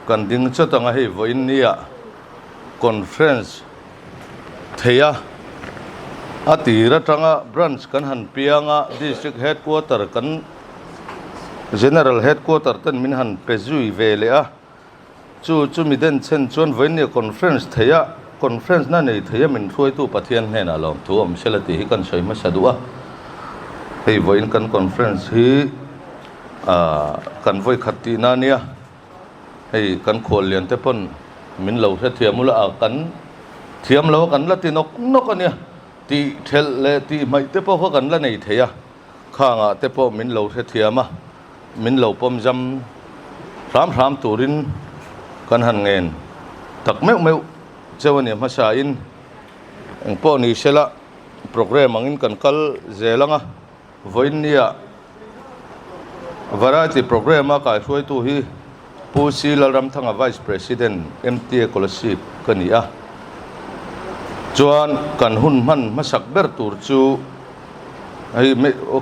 Kan ding chawt anga hei vawiin nia conference thei a, a tir atanga branch kan han piang a, district headquarter kan general headquarter ten min han pe zui ve leh a, chu chu mi den chhen chuan vawiin nia conference thei a, conference na nei thei a min hruaitu Pathian hnenah lawmthu awm sela tih hi kan sawi hmasa duh a, hei vawiin kan conference hi ah kan vawikhat tihna ania. Hei kan khuallian te pawn min lo hrethiam ula a kan thiam lo a kan la ti nawk nawk a nia tih thelh leh tih hmaih te pawh kha kan la nei thei a khangah te pawh min lo hrethiam a min lo pawm zam hram hram turin kan han ngen tak meuh meuh cheu a nia hmasa in engpawh ni sela programme angin kan kal zel ang a. Vawiinnia Variety Programme a kaihruaitu hi Pu C. Lalramthanga Vice President MTA Kolasib ka ni a. Chuan kan hun hman hmasak ber tur chu hei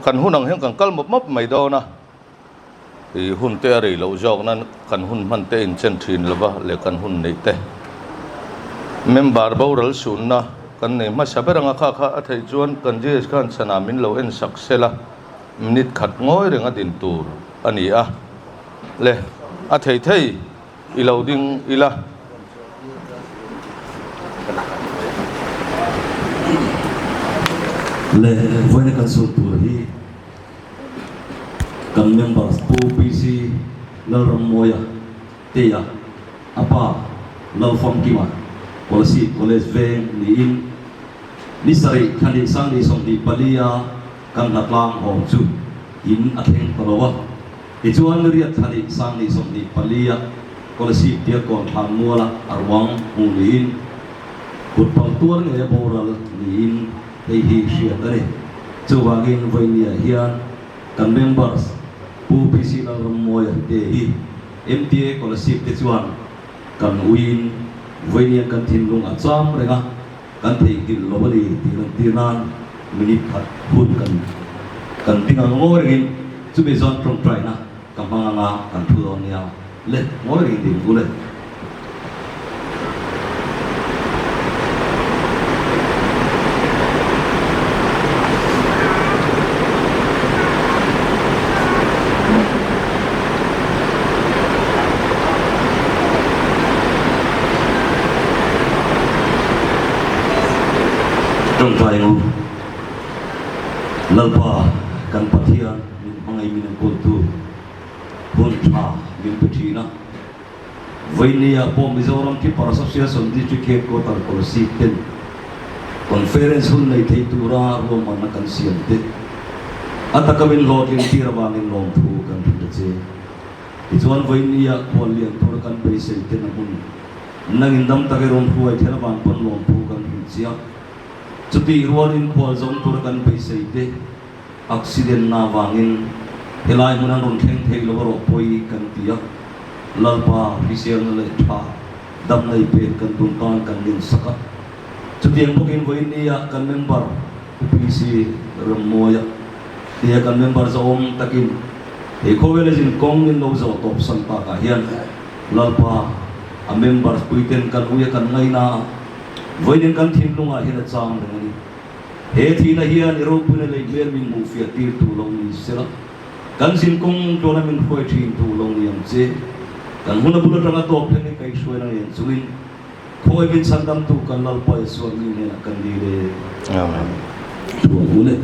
kan hun ang hian kan kal mawp mawp mai dawn a. I hun te a rei loh zawk nan kan hun hman te inchen thin lova leh kan hun neih te member boral sunna kan nei hmasa ber anga kha kha a theih chuan kan GS khan chhanah min lo en sak sel a, minute khat ngawi reng a din tur a ni a le a thei thei i lo ding ila. Le vawiina kan sun tur hi. Kan members Pu PC Lalrammawia Teia a pa Lalfamkima Kolasib College veng niin ni sarih thla ni sang ni 24 a kan hlatlang awm chu in a thleng ta lo a. Tichuan riat thla ni sang ni 24 a Kolasib Diakkawn thlan muala a ruang hmuh niin kut pang tuar ngei a boral niin Hei hi hriat a ni. Chuvangin vawinia hian kan members Pu PC Lalrammawia te hi MTA Kolasib te chuan kan uiin vawinia kan thinlung a cham reng a, kan theihnghilh lo a ni tih lantir nan minute khat hun kan kan ding ang ngawi rengin chumi zawn tawngtaina ka hmang anga kan thu dawn nia le ngawi rengin ding u le. Tawngtai ngu Lalpa kan Pathian min hmangaih min enkawltu hun tha min pe thin a. Vawinia pawh Mizoram Keeper Association District Headquarter Kolasib ten Conference hun nei thei tura ruahmanna kan siam te a taka min hlawhtlin tir avangin lawmthu kan hrilh ta che. Tichuan vawinia khual lian tura kan beisei ten a hmun nangin dam taka i rawn hruai then avang pawn lawmthu kan hrilh chiah. Chutih rualin khual zawng tura kan beisei te Accident na vangin helai hmun an rawn thleng thei lo erawh pawi kan ti a, Lalpa hriselna leh tha dam nei pek kan tum tan kan din sak a. Chutiang bawkin vawinia kan member Pu PC Rammawia tia kan member zahawm takin he khawvela zin kawng min lo zawh tawp san takah hian Lalpa a members puiten kan ui a kan ngaina a, vawiin kan thinlungah hian a chang reng a ni. He thihna hian i ropuina lei hmel min hmuh fiah tir tu lo ni sela, kan zin kawng tawna min hruai thin tu lo ni ang che. Kan hun a bul atanga tawp thleng i kaihhruaina ngen chungin khawi min chhandam tu kan Lalpa Isua mi hnenah kan dil e. Amen. Thuam u le.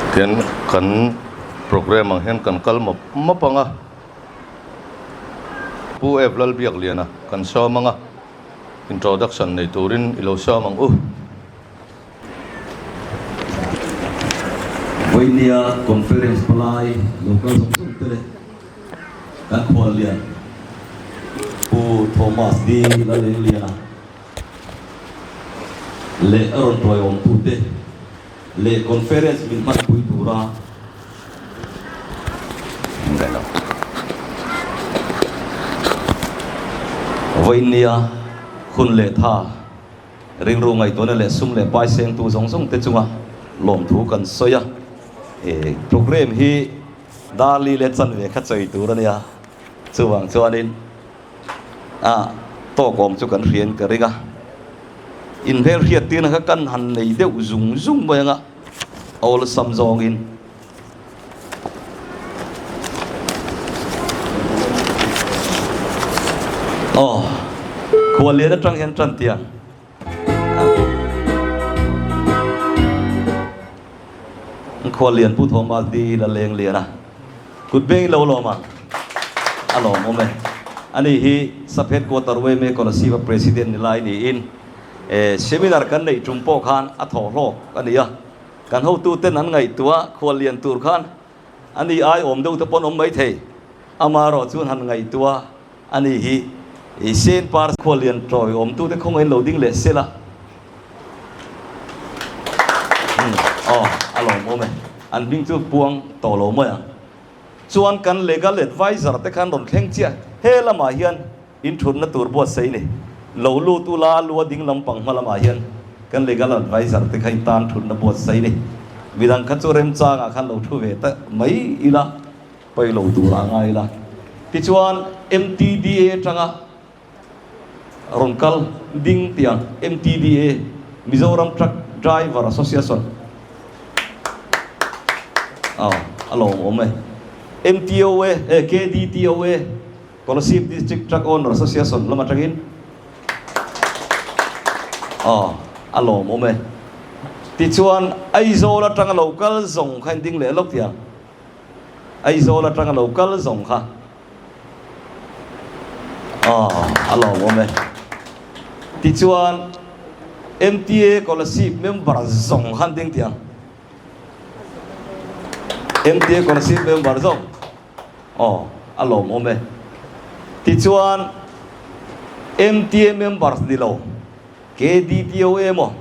Tian kan programme ang hian kan kal mawp mawp ang a, Pu Ev Lalbiakliana kan sawm ang a, introduction nei turin i lo sawm ang u. Vawinia conference palai lo kal zawng zawng te leh kan khuallian Pu Thomas D. Lalengliana leh a rawn tawiawmtu te leh conference min hmanpui tura Vawinia. Hun leh tha, ringru ngaihtuahna leh sum leh pai sengtu zawng zawng te chunga lawmthu kan sawi a. E programme hi Darli leh chanve kha chawi tur a nia, chuvang chuanin a tawk awm chu kan hriain ka ring a. Inhmel hriat tirna kha kan han nei deuh zung zung mai anga awlsam zawngin. Aw, khuallian atang hian tan tiang. Khuallian Pu Thomas Di la leng lian a, kut beng i lo lawm ang, a lawmawm e. Ani hi Sub Headquarter Weme Kolasib-a President ni lai niin seminar kan neih tum pawh khan a thawh hlawk a ni a. Kan hotuten an ngaihtuah khuallian tur khan ani ai awm deuh te pawn awm mai thei. Amaherawh chuan han ngaihtuah a ni hi i sen par khuallian tawi awmtute khawngaihin lo ding leh sel a. Umm aw a lawmawm e. An hming chu puang tawh lo mai ang. Chuan kan legal adviser te khan rawn thleng chiah he lamah hian In thutna tur buatsaih ni. Lo lut ula lua ding lampang hma lamah hian kan legal adviser te kha in tan thutna buatsaih ni. Midang kha chu remchangah khan lo thu ve ta mai ila, pawi lo turah ngai ila. Tichuan MTDA atanga rawn kal ding tiang MTDA, Mizoram Truck Driver Association, aw a lawmawm e. MTOA, KDTOA, Kolasib District Truck Owner Association lam atangin aw a lawmawm e. Tichuan Aizawl atanga lo kal zawng kha in ding leh lawk thiang. Aizawl atanga lo kal zawng kha aw a lawmawm e. Tichuan MTA Kolasib member zawng kha an ding thiang. MTA Kolasib member zawng. Aw, a lawmawm e. Tichuan, MTA members ni lo, KDTOA emaw,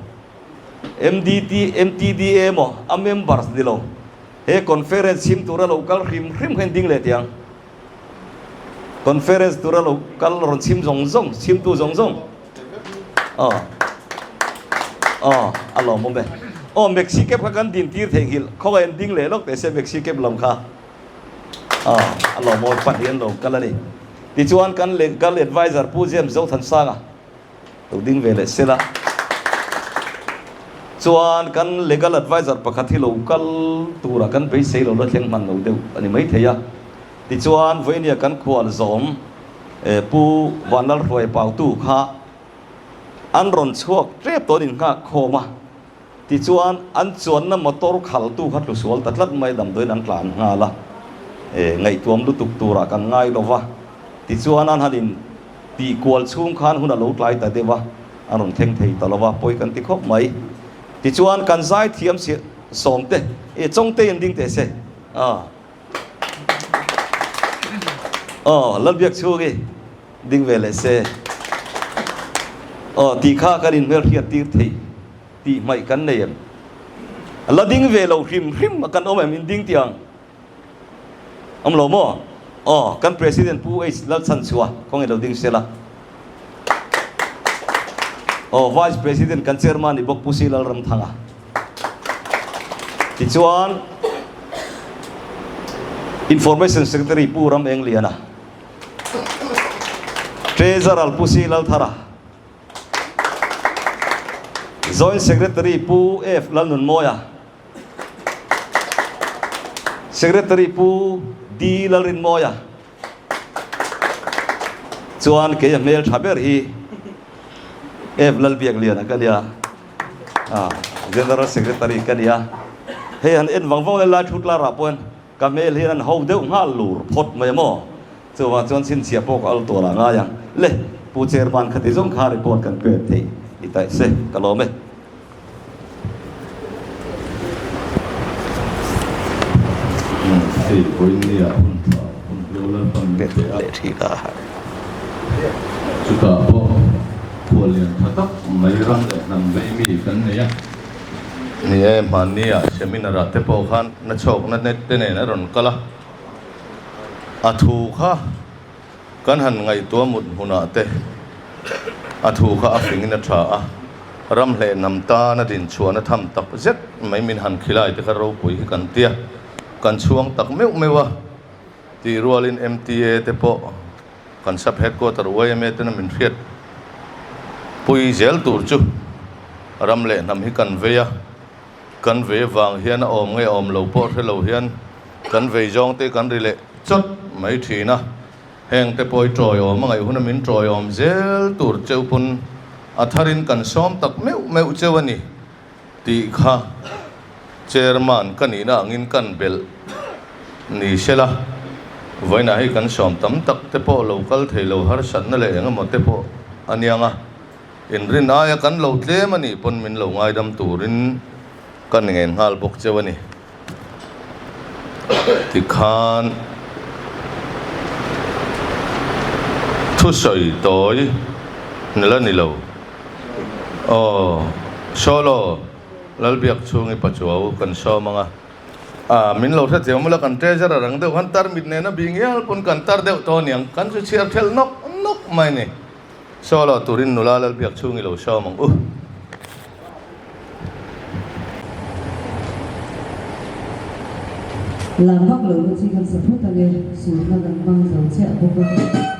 MDT, MTDA emaw a members ni lo, he conference chhim tura lo kal hrim hrim kha in ding leh tih ang. Conference tura lo kal rawn chhim zawng zawng, chhimtu zawng zawng. Aw, aw, a lawmawm e. Aw, Maxi cab kha kan din tir theihnghilh, khawngaih an ding leh lawk teh se Maxi cab lam kha. A lawmawi pahnih an lo kal a ni. Tichuan kan legal adviser Pu James Zothansanga lo ding ve leh sela. Chuan kan legal adviser pakhat hi lo kal tura kan beisei lo la thleng hman lo deuh a ni maithei a. Tichuan vawinia kan khual zawm Pu Vanlalhruai Pautu kha an rawn chhuak tep tawh an innghak khawm a. Tichuan, an chuanna motor khaltu kha tlusual ta tlat mai damdawiin an tlan nghal a, e, ngaihtuam lutuk turah kan ngai lo va. Tichuan, an han in tih kual chhung khan hun a lo tlai ta deuh a, an rawn thleng thei ta lo va, pawi kan ti khawp mai. Tichuan, kan zai thiam si sawmte, e, Chawngtei an ding teh se, a, aw, Lalbiak chhungi ding ve leh se, aw, tih kha kan inhmelhriat tir thei. Tih hmaih kan nei em? La ding ve lo hrim hrim a kan awm em? In ding tih ang awm lo maw? Aw, kan President Pu H Lalchhanchhuah kawng i lo ding sela. Aw, Vice President kan Chairman ni bawk Pu C Lalramthanga. Tichuan Information Secretary Pu Ram Engliana, Treasurer Pu C Lalthara, Joint Secretary Pu F Lalnunmawia, Secretary Pu D Lalrinmawia chuan kei a hmel tha ber hi F Lalbiakliana ka nia, General Secretary ka nia. Hei han en vang vang lai thu tlarah pawhin Ka hmel hian an ho deuh nghal lur phawt mai a maw? Chuvang chuan chhinchhiah pawh ka al tual ah ngai ang. Le, Pu Chairman khati zawng kha report kan pek theih i taih se, ka lawm e. Hei vawinia hun tha hun hlo Lalpan min pe a, chutah pawh khuallian tha tak mai ram leh hnam vei mi kan nei a. Ni e, hmannia seminar ah te pawh khan na chhawkna te nen a rawn kal a, a thu kha kan han ngaihtuah mut hmunah te A thu kha a fingin a tha a, ram hleh hnam tana dinchhuahna tham tak zet mai min han khilai te kha ropui hi kan tia, kan chhuang tak meuh meuh a tih rualin MTA te pawh kan sub headquarter yma tena min hriat pui zel tur chu ram leh hnam hi kan vei a, kan vei avang hian a awm nge awm lo pawh hre lo hian kan vei zawng te kan ri leh chawt mai thin a. Heng te pawh i tawiawm a ngaih huna min tawiawm zel tur cheu pawn a tharin kan sawm tak meuh meuh cheu a ni tih kha Chairman ka nihna angin kan belh ni sela, vawiinah hei kan sawm tam tak te pawh lo kal thei lo harsatna leh eng emaw te pawh a niang a, inrin aia kan lo tlem a nih pawn min lo ngaidam turin ka ngen nghal bawk cheu a ni. Tikhan thusawi tawi nila ni lo. Aw, Solo, Lalbiak chhungi Pachuau kan sawm ang a. Ah, min lo hrethiam ula kan treasurer ang deuh khan tar mit nena bing hial pawn kan tar deuh tawh aniang, kan chu chhiar thelh nawk nawk mai ni. Solo turin nula Lalbiak chhungi lo sawm ang u. Lam vak lo na chi kan sa phut ang e, suhna kan hmang zo chiah bawk a.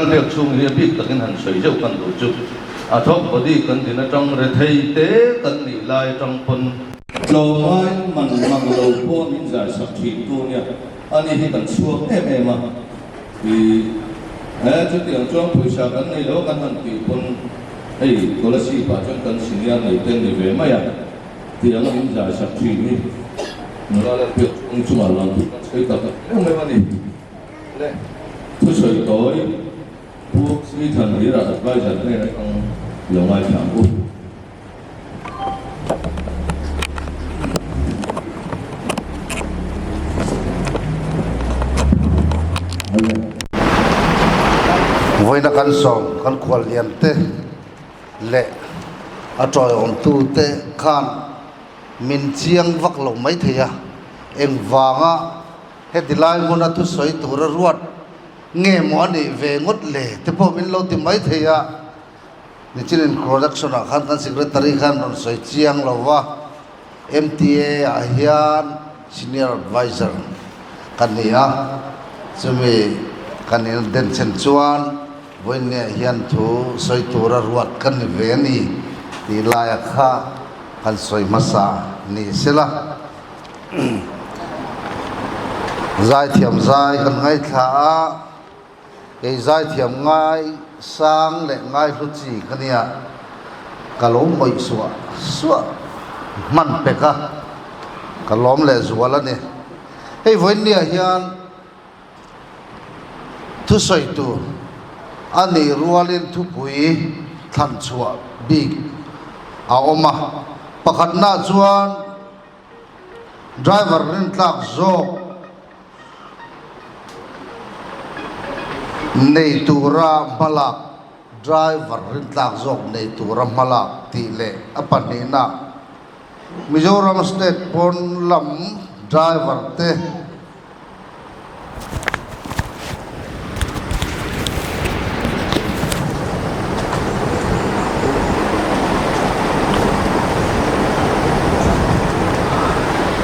Lalbiakchhung hi a bik takin han sawi zeuh kan duh chu a thawk body kan din atang rethei te kan nih lai atang pawn tlawmngai man mang lo pawh min zai sak thin tu nia ani hi kan chhuak em em a i he chutiang chuan pawisa kan nei lo kan han tih pawn hei Kolasib ah chuan kan senior nei te ni ve mai a tiang a min zai sak thin hi nula Lalbiakchhung chungah lawmthu kan sawi tak em em a ni. Le thusawi tawi Pu Sri Thanhira Adviser hnen atang lo ngaithla ang u. Vawiina kan sawm kan khuallian te leh a tawiawmtu te khan min chiang vak lo maithei a, engvanga Heti lai hmuna thusawi tura ruat nge maw a nih ve ngawt le te pawh min lo ti mai thei a, nichin introduction ah khan kan secretary khan rawn sawi chiang lo va, MTA ah hian senior adviser ka ni a, chumi kan indenchhen chuan vawiinniah hian thu sawi tura ruat ka ni ve a ni tih laia kha kan sawi hmasa ni sela. Zaithiam zai kan ngaithla a, kei zaithiam ngai sang leh ngai hlu chi ka nia, ka lo mawih suah suah hman pek a, ka lawm leh zual a ni. Hei vawiinniah hian thusawi tur a nih rualin thupui thlan chhuah bik a awm a, pakhatnaah chuan, Driver rintlak zawk nei tura hmalak Driver rintlak zawk nei tura hmalak tih leh a pahnihna Mizoram State pawn lam driver te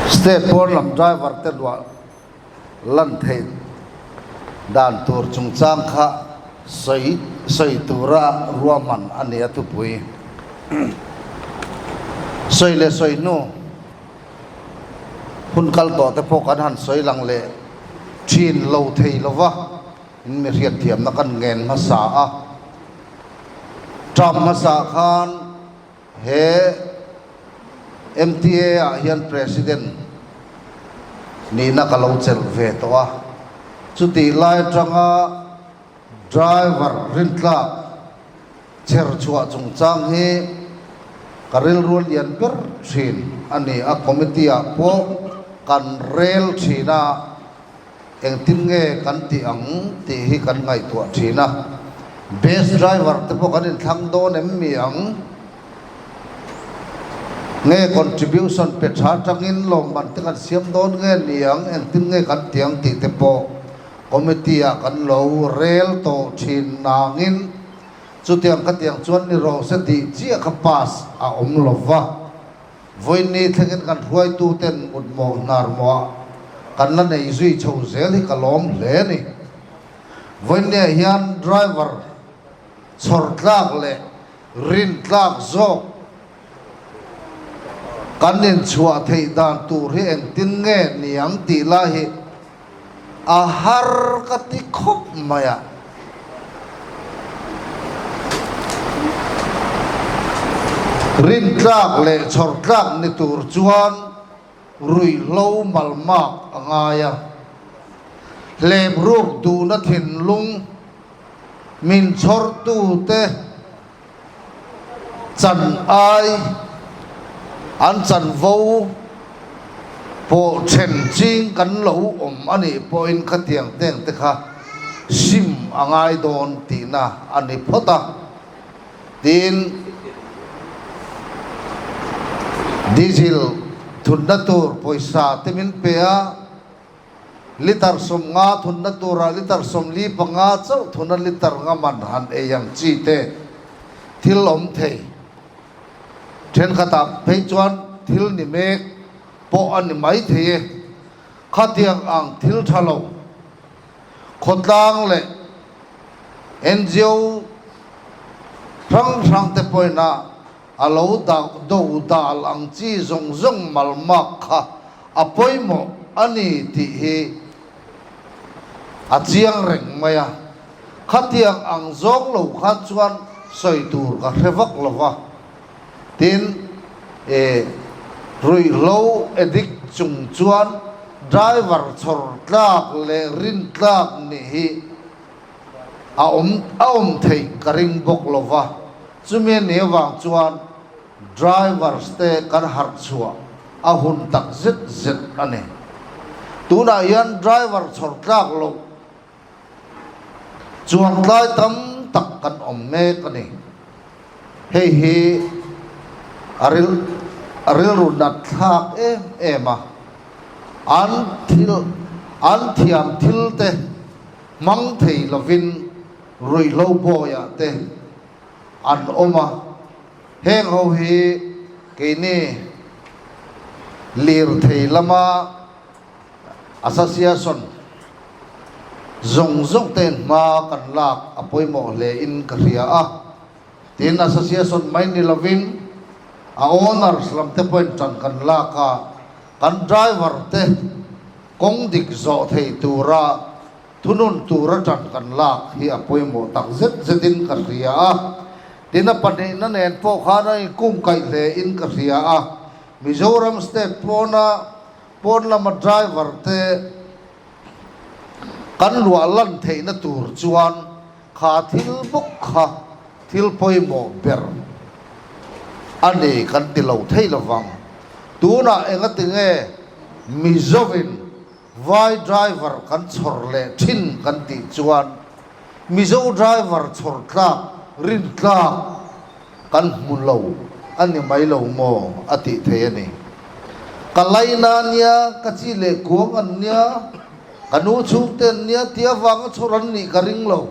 State pawn lam driver te luah lan theih dan tur chungchang kha sawi sawi tura ruahman a ni a thupui sawi leh sawi hnu. Hun kal tawh te pawh kan han sawi lang leh thin lo thei lo va, in mi hriatthiamna kan ngen hmasa a. Term hmasa khan he MTA ah hian President nihna ka lo chelh ve tawh a, chutih lai atanga Driver rintlak chher chhuah chungchang hi ka rilru a lian ber thin a ni a, committee ah pawh kan rel thin a, engtin nge kan tih ang tih hi kan ngaihtuah thin a, best driver te pawh kan inthlang dawn em mi ang? Nge contribution pe tha atangin lawmman te kan siam dawn nge ni ang, engtin nge kan tih ang tih te pawh Committee ah kan lo rel tawh thin nangin chutiang khatiang chuan ni rawh se tih chiah kha pass a awm lo va. Vawiinni thlengin kan hruaitu ten mutmawh hnar mawh kan la nei zui chho zel hi ka lawm hle a ni. Vawiinniah hian driver chhawr tlak leh rin tlak zawk kan inchhuah theih dan tur hi engtin nge niang tih lai hi A har ka ti khawp mai a. Rintlak leh chhawrtlak ni tur chuan ruihhlo malmak a ngai a. Hlemruk duhna thinlung min chhawrtute Chan ai an chanvo pawh then ching kan lo awm a nih pawhin khatiang teng te kha sim a ngai dawn tihna a ni phawt a. Tin, diesel thunna tur pawisa te min pe a. Litre 50 thunna turah litre 45 chauh thuna litre nga man han ei ang chi te thil awm thei. Thenkhatah phei chuan thil ni mek pawh a ni mai thei e. Khatiang ang thil tha lo khawtlang leh. NGO hrang hrang te pawhin a a lo do dal ang chi zawng zawng malmak kha a pawimawh a ni tih hi a chiang reng mai a. Khatiang ang zawng lo khan chuan sawi tur ka hre vak lo va. Tin, e ruihhlo addict chung chuan driver chhawr tlak leh rin tlak nih hi a awm a awm theih ka ring bawk lo va. Chumi a nih avang chuan drivers te kan harh chhuah a hun tak zet zet a ni. Tunah hian driver chhawr tlak loh chuan tlai tam tak kan awm mek a ni. Hei hi a ril a rilru nat thlak em em a, an thil an thiam thil te hmang thei lovin ruihhlo bawiah te an awm a, heng ho hi keini lirthei lama Association zawng zawng te hma kan lak a pawimawh hle in ka hria a, tin Association mai ni lovin a owners lam te pawhin tan kan lak a, kan driver te kawng dik zawh thei tura thunun tura tan kan lak hi a pawimawh tak zet zet in ka hria a, tin a pahnihna nen pawh khan a inkungkaih hle in ka hria a, Mizoram state pawna Pawn lama driver te kan luah lan theihna tur chuan kha thil bawk kha thil pawimawh ber a ni kan ti lo thei lovang. Tunah engatinge Mizovin vai driver kan chhawr leh thin kan tih chuan Mizo driver chhawr tlak rin tlak Kan hmu lo a ni mai lo maw? a tih thei a ni. Ka laina a nia, ka chi leh kuang an nia, ka nu chhungte an nia tih avanga chhawr an nih ka ring lo.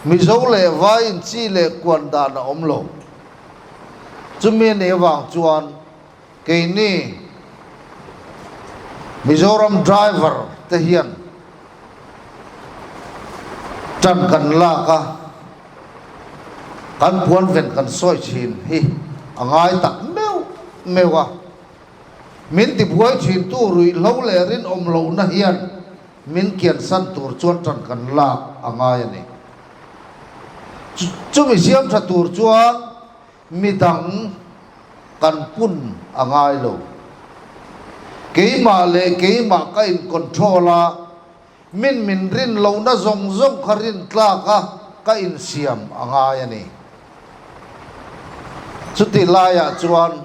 Mizo leh Vaiin chi leh kuan dan a awm lo. Chumi a nih avang chuan keini Mizoram driver te hian tan kan lak a, kan puan ven kan sawi thin hi a ngai tak meuh meuh a, min tibuai thin tu ruihhlo leh rinawm lohna hian min kiansan tur chuan tan kan lak a ngai a ni. Chumi siam tha tur chuan midang kan pun a ngai lo. Keimah leh keimah ka in control a, Min min rin lohna zawng zawng kha rin tlak a ka insiam a ngai a ni. Chutih laiah chuan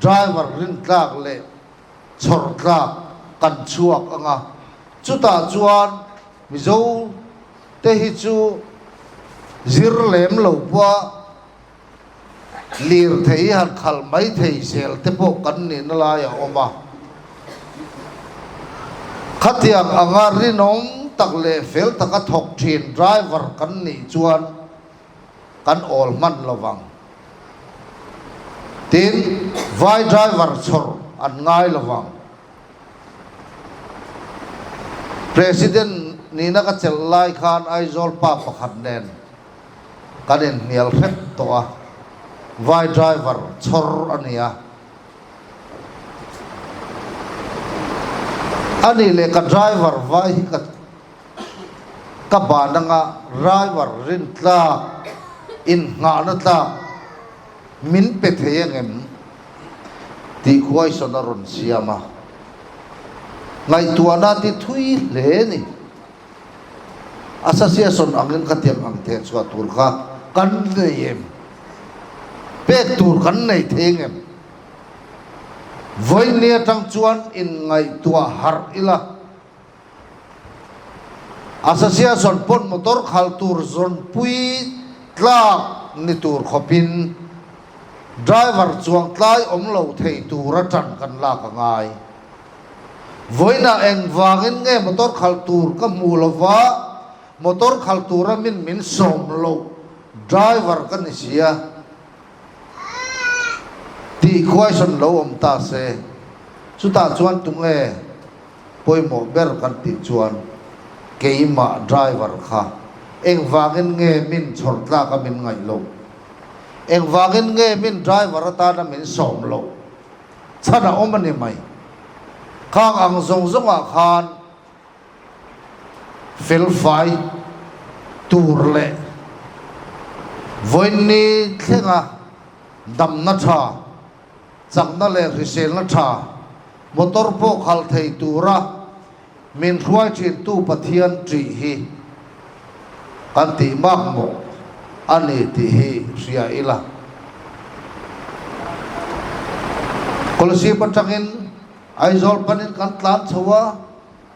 driver rin tlak leh chhawr tlak kan chhuak ang a, chutah chuan Mizo te hi chu zir lem lo pawh Lirthei han khalh mai thei zel te pawh kan nihna lai a awm a. Khatiang anga rinawm tak leh fel taka thawk thin driver kan nih chuan kan awl hman lo vang. Tin, vai driver chhawr an ngai lo vang. President nihna ka chelh lai khan Aizawl pa pakhat nen kan inhnial hrep tawh a, vai driver chhawr a ni a. A nih leh ka driver vai hi ka ka ban anga driver rin tlak innghahna tlak min pe thei angem tih question a rawn siam a, ngaihtuahna ti thui hle a ni. Association angin ka tiang ang theh chhuah tur kha kan nei em? Pek tur kan nei thei ngem? Vawiin ni atang chuan inngaihtuah harh ila, Association pawn motor khal tur zawnpui tlak ni tur khawpin driver chuang tlai awm lo thei tura tan kan lak a ngai. Vawiinah engvangin nge motor khalh tur ka hmu lova, motor khalh tura min min sawm loh driver ka ni sia tih question lo awm ta se, chutah chuan tunge pawimawh ber kan tih chuan keimah driver kha. Engvangin nge min chhawr tlak a min ngaih loh? Engvangin nge min driver atana min sawm loh? Chhan a awm a ni mai. Khang ang zawng zawngah khan felfai tur leh vawiinni thlenga damna tha, chakna leh hriselna tha motor pawh khalh thei tura Min hruai thintu Pathian ṭih hi kan tih mak mawh a ni tih hi hria ila. Kolasib atangin Aizawl panin kan tlan chho a,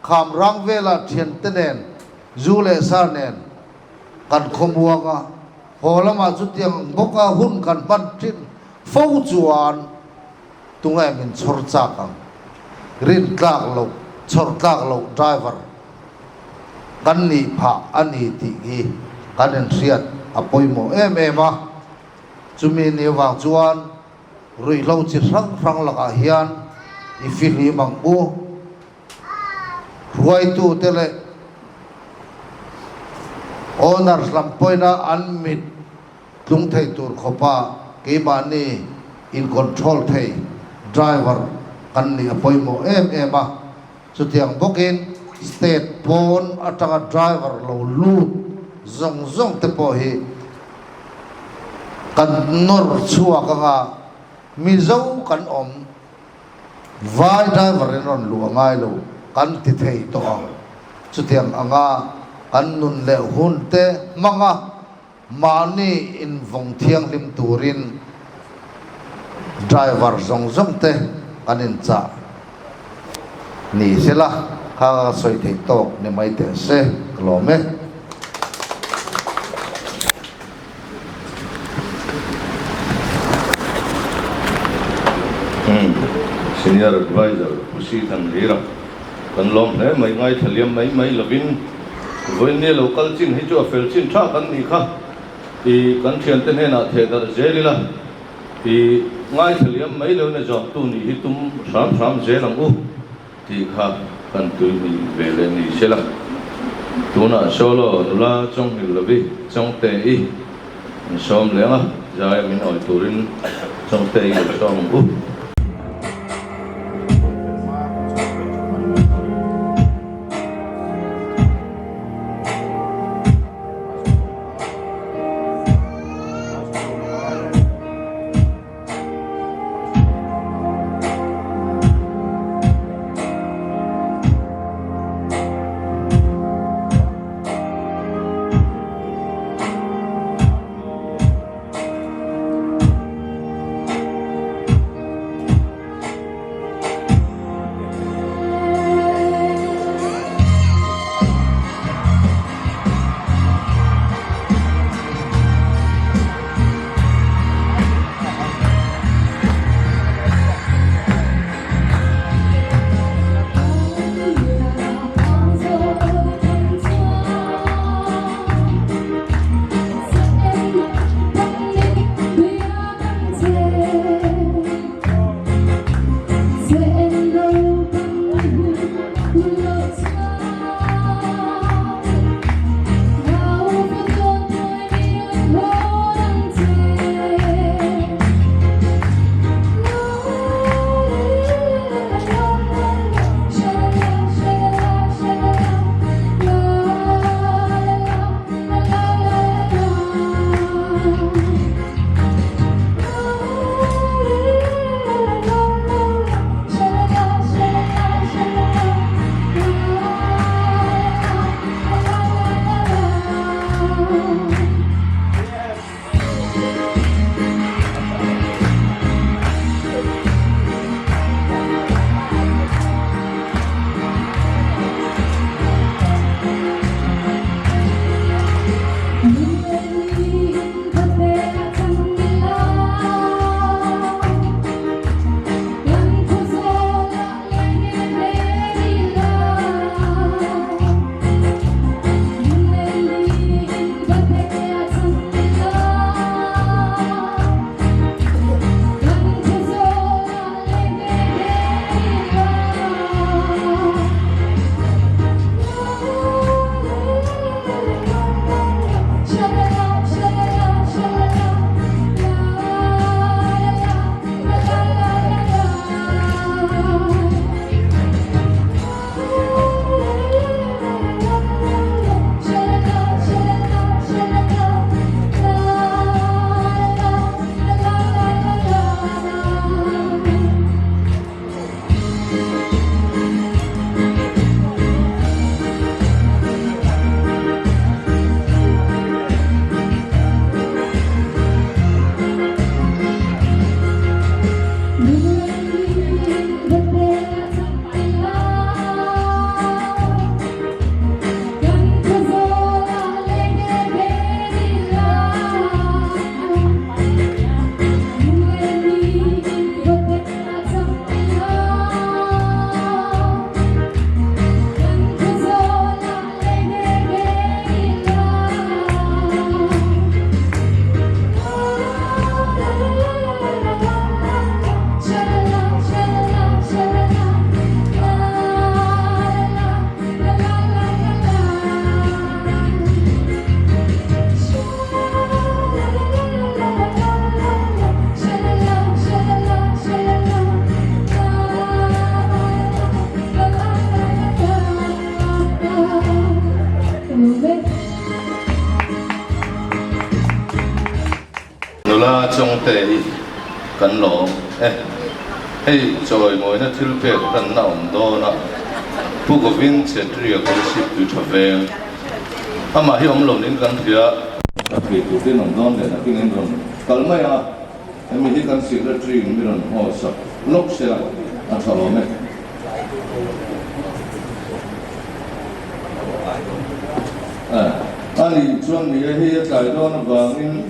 kham rang velah thiante nen zu leh sa nen kan khawmuang a, haw lamah chutiang bawka hun kan hman thin fo chuan Tunge min chhawr chak ang? Rin tlak loh, chhawr tlak loh driver kan nih phah a ni tih hi kan inhriat a pawimawh em em a. Chumi ni avang chuan ruihhlo chi hrang hrang lakah hian i fihlim ang u. Hruaitute leh owners lam pawina an mit Tlung thei tur khawpa keimahni in control thei driver kan nih a pawimawh em em a, chutiang bawkin state pawn atanga driver lo lut zawng zawng te pawh hi kan nawr chhuak anga Mizo kan awm vai driver in rawn luh a ngai lo kan ti thei tawh ang, chutiang anga kan nun leh hun te hmanga Mahni invawng thianghlim turin driver zawng zawng te kan inchah ni sela kha ka sawi theih tawk ni mai teh se ka lawm e. Senior Adviser Pu Sithanlira kan lawm hle mai, ngaithla liam mai mai lovin Vawiinni lo kal chin hi chu a fel chin tha kan nih kha i kan thiante hnenah theh darh zel ila i ngaithla liam mai lo in a zawmtu nih hi tum hram hram zel ang u tih kha kan tui ni ve leh ni sela. Tunah solo nula Chawnghilh Lovi Chawngte i an sawm leng a, zai min awi turin Chawngte i lo sawm ang u. Nula Chawngte hi kan lawm e. Hei chawimawina thil pek hlanna awm dawn a, Pu Govind Chhetri-a Kolasib tui tha veng. Amah hi awm lo niin kan hria. A thei tur te in awm dawn leh nakin in rawn kal mai ang a, hemi hi kan Secretary in mi rawn haw sak lawk se la a tha awm e. A nih chuan ni e, hei a tlai dawn avangin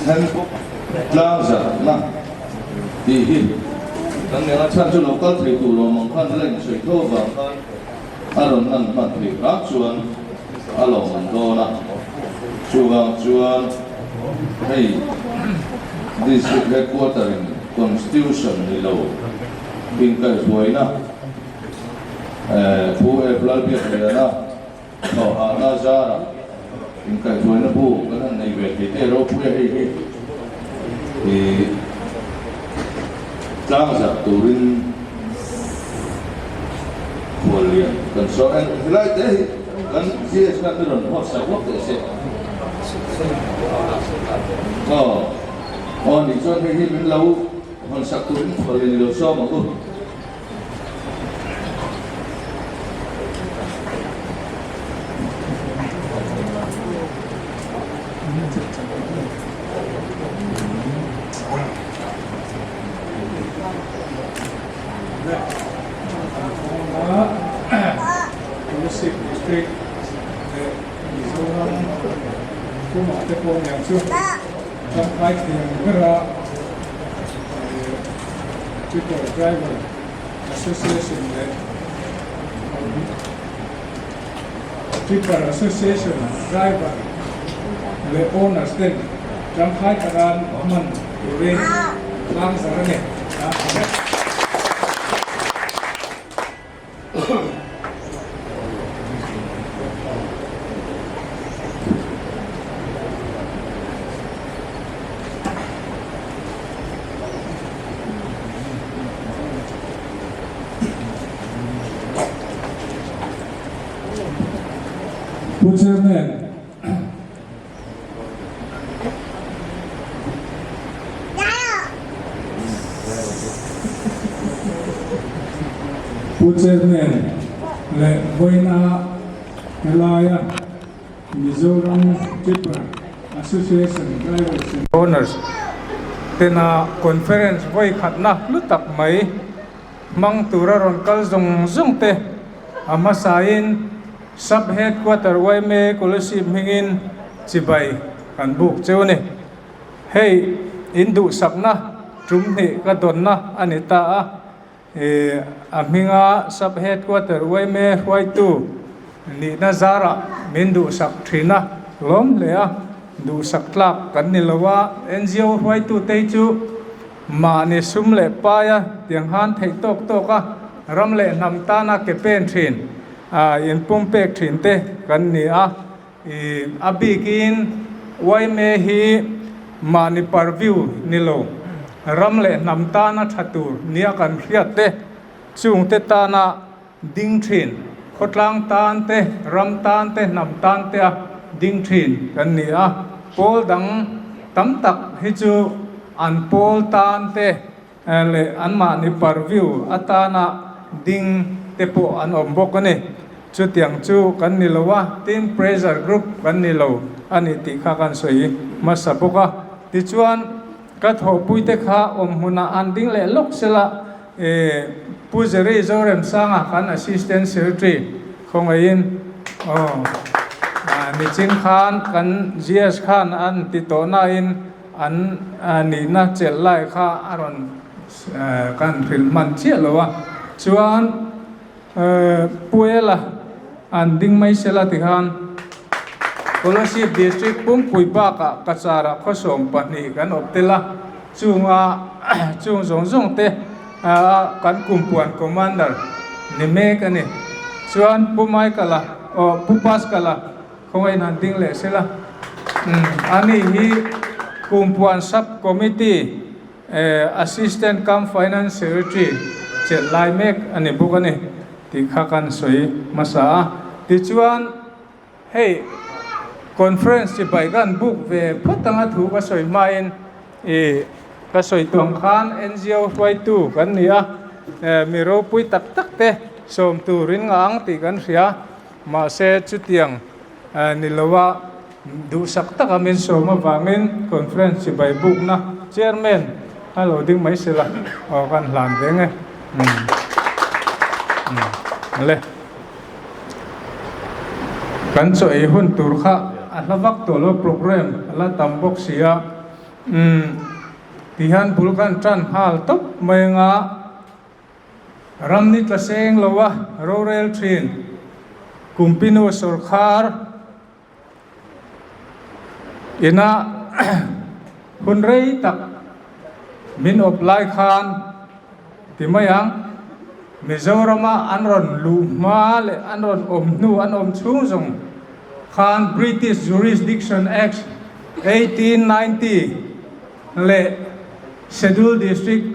handbook tlang zarhna tih hi kan eng a chhan chu lo kal thei tur awm ang khan la insawi tho avang khan a rawn lan hman theih hram chuan a lawmawm dawn a, chuvang chuan hei District Headquarter in Constitution ni lo inkaihhruaina Pu Ep Lalbiakliana Thawhhahna zara inkaihhruaina bu kan han nei ve thei te ropui a hei hi ih tlang zarh turin khuallian kan sawi a helai te hi kan GS khan mi rawn hawtsak lawk teh se aw aw nih chuan hei hi min lo hawnsak turin khuallian i lo sawm ang u. Kolasib District leh Mizoram pumah te pawh niang chu tangkai thei ang bera Tipper Driver Association leh Tipper Association Driver leh Owners ten tangkai taka hman turin tlang zar a ni. Pu Chairman, Pu Chairman leh vawiina helaia Mizoram Tipper Association Drivers and Owners tena conference vawi khatna hlu tak mai hmang tura rawn kal zawng zawng te a hmasain Sub Headquarter yma Kolasib hmingin chibai kan buk cheu a ni. Hei in duhsakna tum hnih ka dawnna a ni ta a, ih a hminga Sub Headquarter yma hruaitu nihna zarah min duhsak thin a, lawm hle a, duhsak tlak kan ni lo a, NGO hruaitute hi chu mahni sum leh paia tiang han theih tawk tawk a, ram leh hnam tana ke pen thin. Inpumpek thin te kan ni a, a bikin yma hi mahni purview ni lo, ram leh hnam tana tha tur nia kan hriat te, chungte tana ding thin, khawtlang tan te, ram tan te, hnam tan te a ding thin kan ni a, pawl dang tam tak hi chu an pawl tan te, leh anmahni purview atana ding te pawh an awm bawk a ni. Chutiang chu kan ni lo a, tin pressure group kan ni lo a ni tih kha kan sawi hmasa bawk a. Tichuan, ka thawhpuite kha awm hmunah an ding leh lawk sela, Pu Jerry Zoremsanga kan Assistant Secretary khawngaihin aw nichin khan kan GS khan an ti tawh nain, An nihna chelh lai kha a rawn kan hrilh hman chiah lo a, chuan Puela an ding mai sela tikhan Kolasib District pumpui bakah Kachara khawsawm pahnih kan awp tel a, chunga chung zawng zawng te kan kumpuan Commander ni mek a ni. Chuan Pu Michael-a aw Pu Pascal-a Khawngaih han ding leh sela. Ani hi Kumpuan Sub Committee Assistant cum Finance Secretary chelh lai mek a ni bawk a ni tih kha kan sawi hmasa a. Tichuan hei Conference chibai kan book ve phawt anga thu ka sawi hmain ih ka sawi tawh ang khan NGO hruaitu kan ni a, mi ropui tak tak te sawm turin nga ang tih kan hria. Mahse chutiang ni loa duhsak taka min sawm avangin conference chibai bukna chairman a lo ding mai sela aw kan hlan ve nge. Le. Kan chaw ei hun tur kha a hla vak tawh lo program a la tam bawk si a. Tihian bul kan tan nghal tawp mai anga. Ram ni tla seng lo a rorel thin. Kumpinu sawrkhar ina hun rei tak min awp lai khan ti mai ang, Mizorama an rawn luh hma leh an rawn awm hnu an awm chhung zawng khan British Jurisdiction Act 1890 leh Schedule District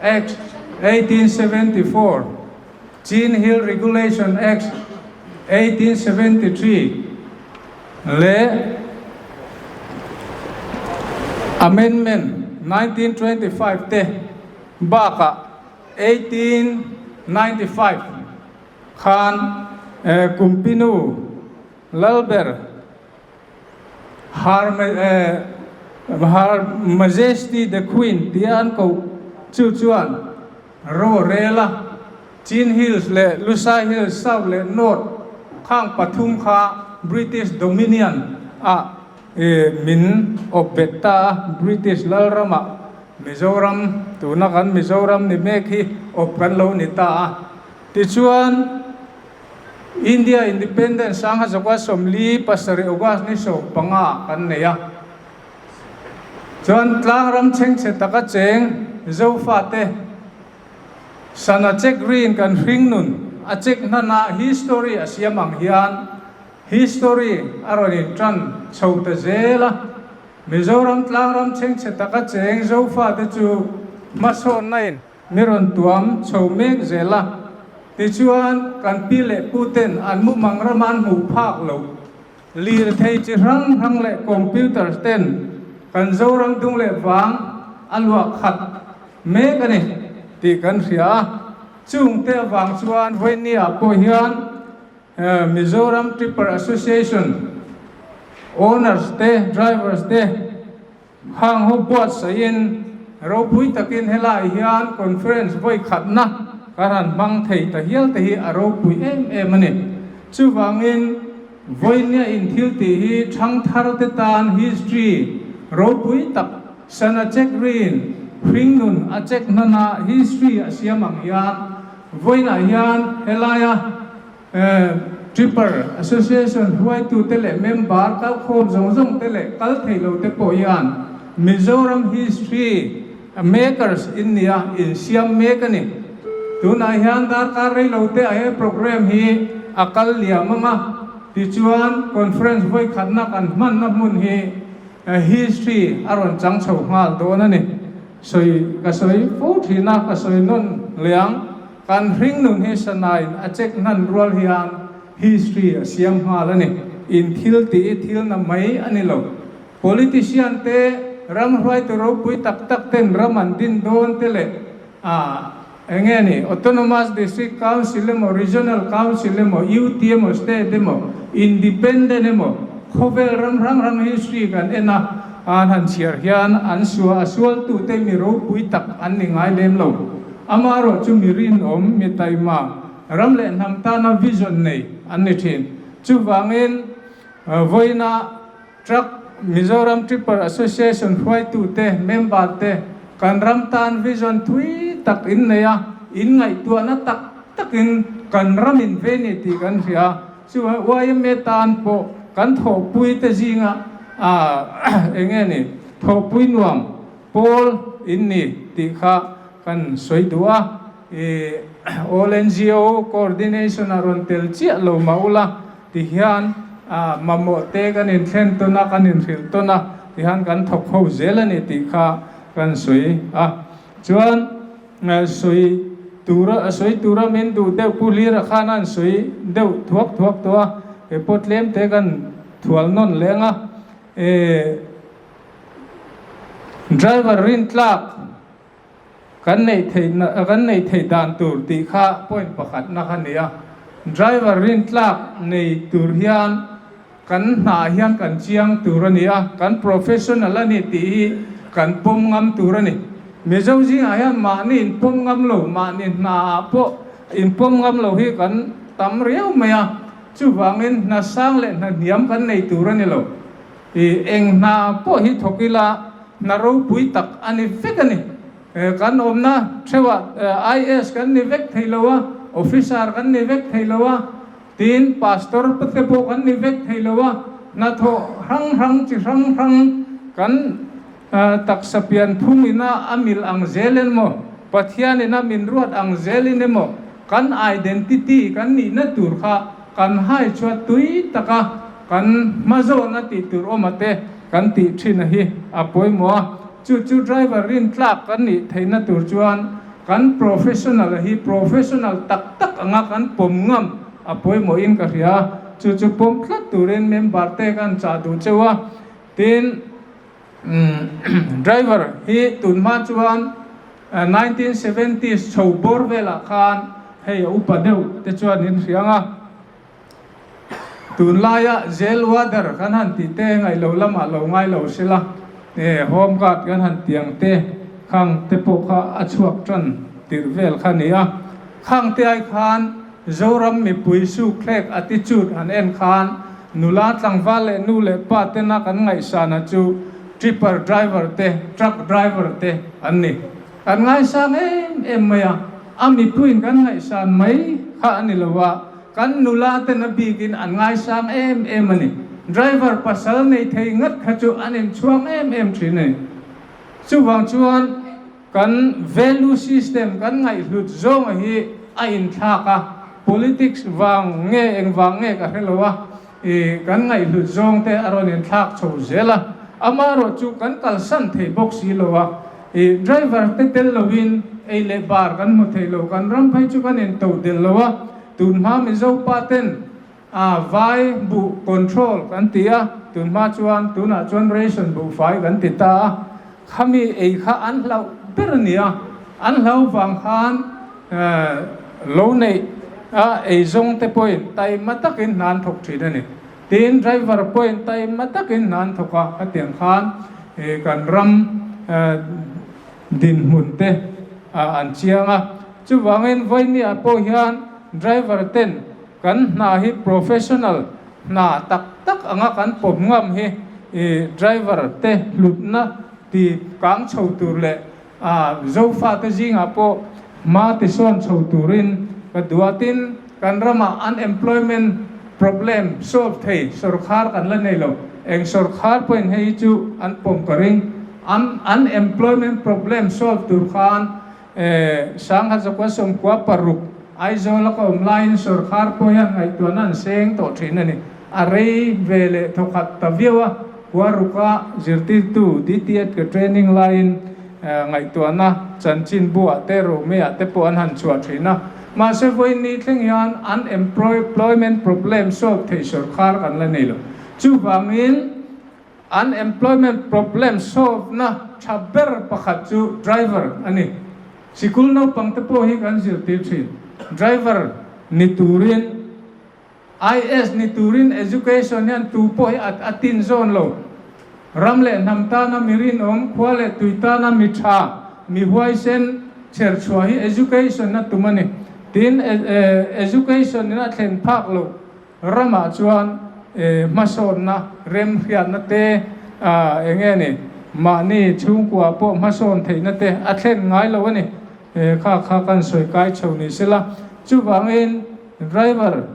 Act 1874, Chin Hill Regulation Act 1873 leh Amendment 1925 te bakah 1895 khan Kumpinu Lalber Her Majesty the Queen tia an koh chu chuan ro rel a, Chin Hills leh Lushai Hills South leh North khang pathum kha British Dominion ah min awp bet ta a, British lalramah Mizoram tuna kan Mizoram ni mek hi awp kan lo ni ta a. Tichuan. India Independence sangha zakua 47 August ni 15 kan nei a. Chuan tlangram chhengchhe taka cheng Zofate sana check rin kan hring nun a check hnana history a siam ang hian history a rawn in tan chho ta zel a. Mizoram tlangram chhengchhe taka cheng Zofate chu hmasawnna in Mi rawn tuam chho mek zel a, tichuan kan pi leh pu ten an mumang rama an hmuh phak loh lirthei chi hrang hrang leh computers ten kan Zoram dung leh vang a luah khat mek a ni tih kan hria a, chungte avang chuan vawinia pawh hian Mizoram Tipper Association owners te, drivers te, Hang ho buatsaihin ropui takin helai hian conference vawi khatna kan han hmang thei ta hial te hi a ropui em em a ni. Chuvangin vawinia inthil tih hi thangthar te tan history ropui tak sana check rin hringnun a check hnana history a siam ang hian vawiinah hian helaia Tripper Association hruaitute leh member kalkhawm zawng zawng te leh kal thei lo te pawh hian Mizoram history makers in nia insiam mek a ni. Tunah hian darkar rei lo te ah he program hi a kal liam ang a, tichuan conference vawikhatna kan hmanna hmun hi history a rawn chang chho nghal dawn a ni. Sawi ka sawi fo thin a, ka sawi nawn leh ang. Kan hringnun hi Sanain a check hnan rual hian history a siam nghal a ni. In thil tih i thil na mai a ni lo. Politician te, ram hruaitu ropui tak tak ten ram an din dawn te leh a eng nge ni Autonomous District Council emaw, Regional Council emaw, UT emaw, State emaw, Independent emaw, khawvel ram hrang hrang history kan en a, an han chhiar hian an suah a sualtute mi ropui tak an ni ngai lem lo. Amaherawh chu mi rinawm, mi taima, ram leh hnam tana vision nei an ni thin. Chuvangin vawiina Truck Mizoram Tipper Association hruaitute, member te, kan ram tan vision thui tak in nei a, in ngaihtuahna tak takin kan ram in ve ni tih kan hria. Chuvangin yma tan pawh kan thawhpui te zinga eng nge ni, thawhpui nuam pawl in ni tih kha kan sawi duh a, i All NGO Coordination a rawn tel chiah lo mah ula ti hian mamawh te kan inthlen tawn a, kan inhrilh tawn a, ti hian kan thawk ho zel a ni tih kha kan sawi a. Chuan sawi tura sawi tura min duh deuh Pu Hlira khan a han sawi deuh thuak thuak tawh a, he pawh tlem te kan. thual nawn leng a, eh driver rintlak kan neih theih kan neih theih dan tur tih kha point pakhat na kha ni a, driver rintlak nei tur hian kan hnah hian kan chiang tur a ni a, kan professional a ni tih hi kan pawm ngam tur a ni. Mizo zingah hian mahni inpawm ngam lo, mahni hnaah pawh inpawm ngam lo hi kan tam riau mai a, chuvangin hna sang leh hna hniam kan nei tur a ni lo. I eng hna pawh hi thawk ila hna ropui tak a ni vek a ni. Kan awmna theuhah IAS kan ni vek thei lo a, Officer kan ni vek thei lo a, tin Pastor te pawh kan ni vek thei lo a, hnathawh hrang hrang chi hrang hrang kan taksa pian phung ina a mil ang zel emaw, Pathian ina min ruat ang zelin emaw kan identity kan nihna tur kha Kan hai chuan tui taka kan hma zawna tih tur awm ate kan tih thin a hi a pawimawh a, chu chu driver rintlak kan nih theihna tur chuan kan professional a hi professional tak tak anga kan pawm ngam a pawimawhin ka hria a, chu chu pawm tlat turin member te kan chah duh cheu a, tin driver hi tunhma chuan 1970s chho bawr velah khan hei a upa deuh te chuan in hriang a, tunlaia jail warder kan han tih te ngaih lo lamah lo ngai lo sela home guard kan han tih ang te khang te pawh kha a chhuak tan tirh vel kha a ni a, khang te ai khan Zoram mipui sukthlek attitude han en khan nula tlangval leh nu leh pa tena kan ngaihsana chu tripper driver te, truck driver te an ni. Kan ngaisang em em mai a, a mipuiin kan ngaihsan mai kha a ni lo a, kan nula ten a bikin an ngaisang em em a ni. Driver pasal nei thei ngat kha chu an inchhuang em em thin a ni. Chuvang chuan. Kan value system kan ngaihhlut zawnga hi a inthlak a, politics vang nge eng vang nge ka hre lo a, i kan ngaihhlut zawng te a rawn inthlak chho zel a, amaherawh chu kan kalsan thei bawk si lo a, i driver te tel lovin ei leh bar kan hmu thei lo, kan ram phei chu kan into del lo a, tunhma Mizo pa ten A vai buh control kan ti a, tunhma chuan tunah chuan ration buhfai kan ti ta a, khami ei kha an hlauh ber a ni a, an hlau vang khan lo neih a eizawng te pawhin taima takin hna an thawk thin a ni. Tin, driver pawhin taima takin hna an thawk a, khatiang khan kan ram dinhmun te an chiang a. Chuvangin vawinia pawh hian driver ten Kan hna hi professional hna tak tak anga kan pawm ngam hi i driver te hlutna ti kang chho tur leh Zofa te zingah pawh hma ti sawn chho turin ka duh a, tin kan ramah unemployment problem solve thei sawrkhar kan la nei lo, eng sawrkhar pawhin hei hi chu an pawm ka ring, unemployment problem solve tur khan Sangha zakua sawmkua paruk Aizawl a ka awm laiin sawrkhar pawh hian ngaihtuahna an seng tawh thin a ni. A rei ve leh thawkhat ta viau a, khua ruka zirtirtu DTEd ka training laiin ngaihtuahna chanchin buah te Romei-ah te pawh an han chhuah thin a. Mahse vawiin ni thleng hian unemployment problem solve thei sawrkhar kan la nei lo. Chuvangin. Unemployment problem solve na tha ber pakhat chu driver a ni. Sikul naupang te pawh hi kan zirtir thin. Driver ni turin, IAS ni turin education hian tu pawh hi a tin zawn lo. Ram leh hnam tana mi rinawm, khua leh tui tana mi tha, mi huaisen chher chhuah hi education a tum a ni. Tin, education in a thlen phak loh. Ramah chuan hmasawnna, remhriatna te, eng nge ni, mahni chhungkua pawh hmasawn theihna te a thlen ngai lo a ni. Kha kha kan sawi kai chho ni sela. Chuvangin driver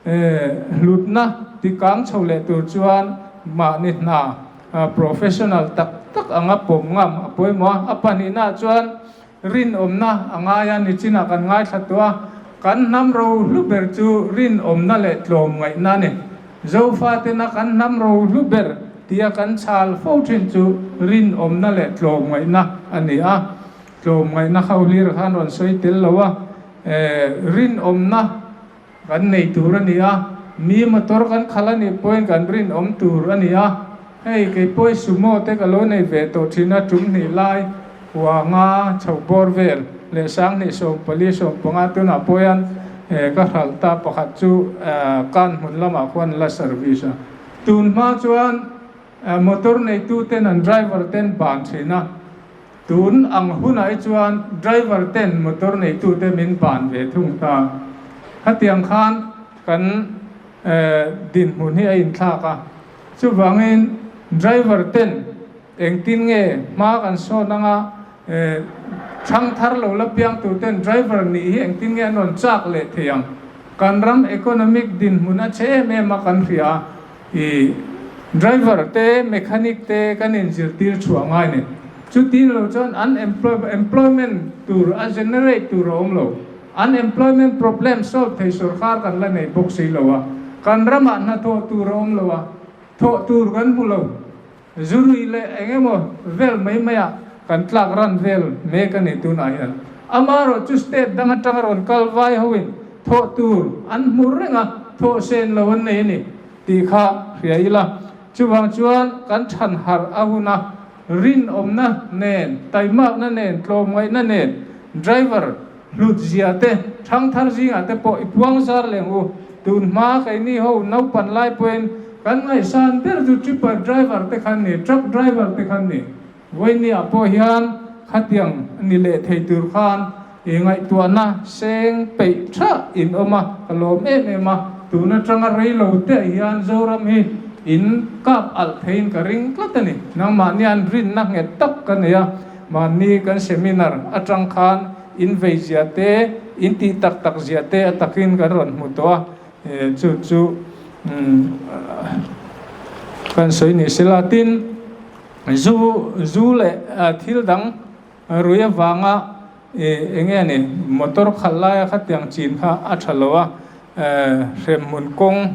hlutna ti kang chho leh tur chuan mahni hna professional tak tak anga pawm ngam a pawimawh a. A pahnihnaah chuan Rinawmna a ngai a, nichinah kan ngaithla tawh a, kan hnam rohlu ber chu rinawmna leh tlawmngaihna a ni. Zofatena kan hnam rohlu ber tia kan chhal fo thin chu rinawmna leh tlawmngaihna a ni a, tlawmngaihna kha uhlir khan rawn sawi tel lo a, rinawmna kan nei tur a ni a. Mi motor kan khalh a nih pawhin kan rinawm tur a ni a, hei kei pawh i sumo te ka lo nei ve tawh thin a, tum hnih lai huanga chho bawr vel leh 2040 15 tunah pawh hian ka hralh ta pakhat chu kan hmun lamah khuan la service a. Tun hma chuan motor neitu ten an driver ten ban thin a, tun ang hunah hi chuan driver ten motor neitu te min ban ve thung ta. Khatiang khan Kan dinhmun hi a inthlak a, chuvangin driver ten engtin nge hma kan sawn anga thangthar lo la piang tur ten driver nih hi engtin nge an rawn chak leh thei ang. Kan ram economic dinhmun a chhe em em a kan hria a, i driver te mechanic te kan inzirtir chhuah ngai ni. Chutin lo chuan an employment tur a generate tur a awm lo. Unemployment problem solve thei sorkar kan la nei bawk si lo a, kan ramah hnathawh tur a awm lo a, thawh tur kan hmu lo. Zurui leh eng emaw vel mai maiah kan tlak ran vel mek a ni tunah hian. Amaherawh chu state dang atanga rawn kal vai hoin thawh tur an hmu reng a, thawh sen lo an nei a ni tih kha hria ila. Chuvang chuan kan than harh a hun a, rinawmna nen, taimakna nen, tlawmngaihna nen driver hlut zia te, thangthar zingah te pawh i puang zar leng u. Tun hma keini ho naupan lai pawhin kan ngaihsan ber chu tripper driver te khan ni, truck driver te khan ni. Vawinia pawh hian khatiang ni leh thei tur khan i ngaihtuahna seng peih tha in awm a, ka lawm em em a, tun atanga rei lo te ah hian Zoram hi in kap alh theiin ka ring tlat a ni. Nangmahni an rinna nghet tak ka nei a, mahni kan seminar atang khan in vei zia te, in tih tak tak zia te a takin kan rawn hmu tawh a, chu chu kan sawi ni sela. Tin, Zu zu leh thil dang rui avanga eng nge ni motor khalh laia khatiang chin kha a tha lo a, hremhmun kawng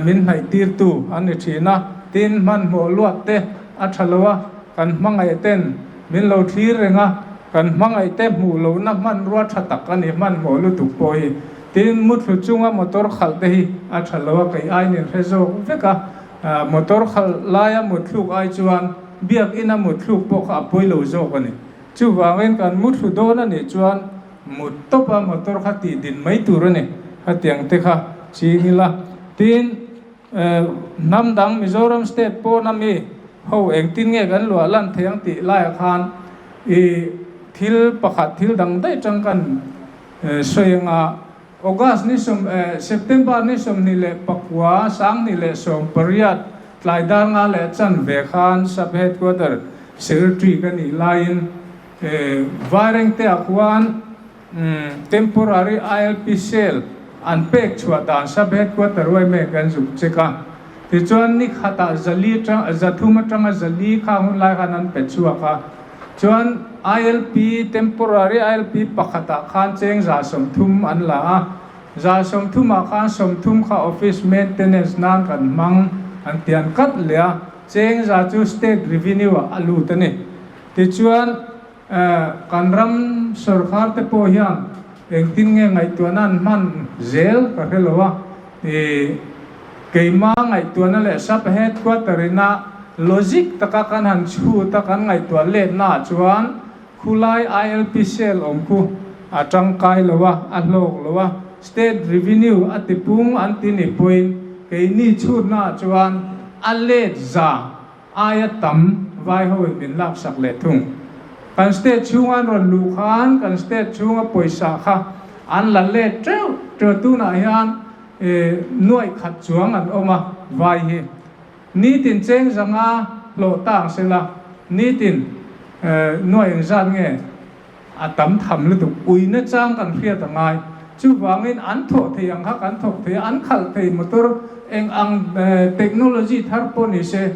min hnaih tirtu a ni thin a, tin hmanhmawh luat te a tha lo a, kan hmangaih ten min lo thlir reng a, kan hmangaih te hmuh lohna hmanrua tha tak a ni hmanhmawh lutuk pawh hi, tin muthlu chunga motor khalh te hi a tha lo a, kei aiin in hre zawk vek a. Motor khalh laia mutthluk ai chuan biakina mutthluk pawh kha a pawi lo zawk a ni. Chuvangin kan muthlu dawn a nih chuan mut tawpa motor kha tih din mai tur a ni. Khatiang te kha ching ila. Tin, hnam dang Mizoram state pawna mi ho engtin nge kan luah lan thei ang tih laiah khan i thil pakhat thil dang daih tang kan sawi anga August ni sawm eh September ni 29 2018 tlai dar nga leh chan ve khan Sub Headquarter Secretary ka nih laiin eh Vairengte ah khuan Temporary ILP Cell an pek chhuah dan Sub Headquarter yma kan zuk check a. Tichuan ni khatah zali atang 300 atanga 400 kha hun lai khan an pe chhuak a. Chuan ILP, temporary ILP pakhatah khan cheng 130 an la a, 130 ah khan 30 kha office maintenance nan kan hmang an ti an kat leh a, cheng za chu state revenue ah a lut a ni. Tichuan kan ram sorkar te pawh hian engtin nge ngaihtuahna an hman zel ka hre lo a, I keima ngaihtuahna leh sub headquarter ina logic taka kan han chhut a kan ngaihtuah letna ah chuan khulai ILP cell awm khu a tangkai lo a, a hlawk lo a, state revenue a tipung an ti ni pawhin keini chhutna ah chuan a let za aia tam vai hoin min laksak leh thung. Kan state chhunga an rawn luh khan kan state chhunga pawisa kha an la let teuh teuh tunah hian nuaih khat chuang an awm a vai hi. Nitin cheng zanga hlawh ta ang sela nitin nuaih engzat nge A tam tham lutuk, uina chang kan hriat a ngai. Chuvangin an thawh thei ang kha kan thawk thei a, an khalh thei motor eng ang technology thar pawh ni se,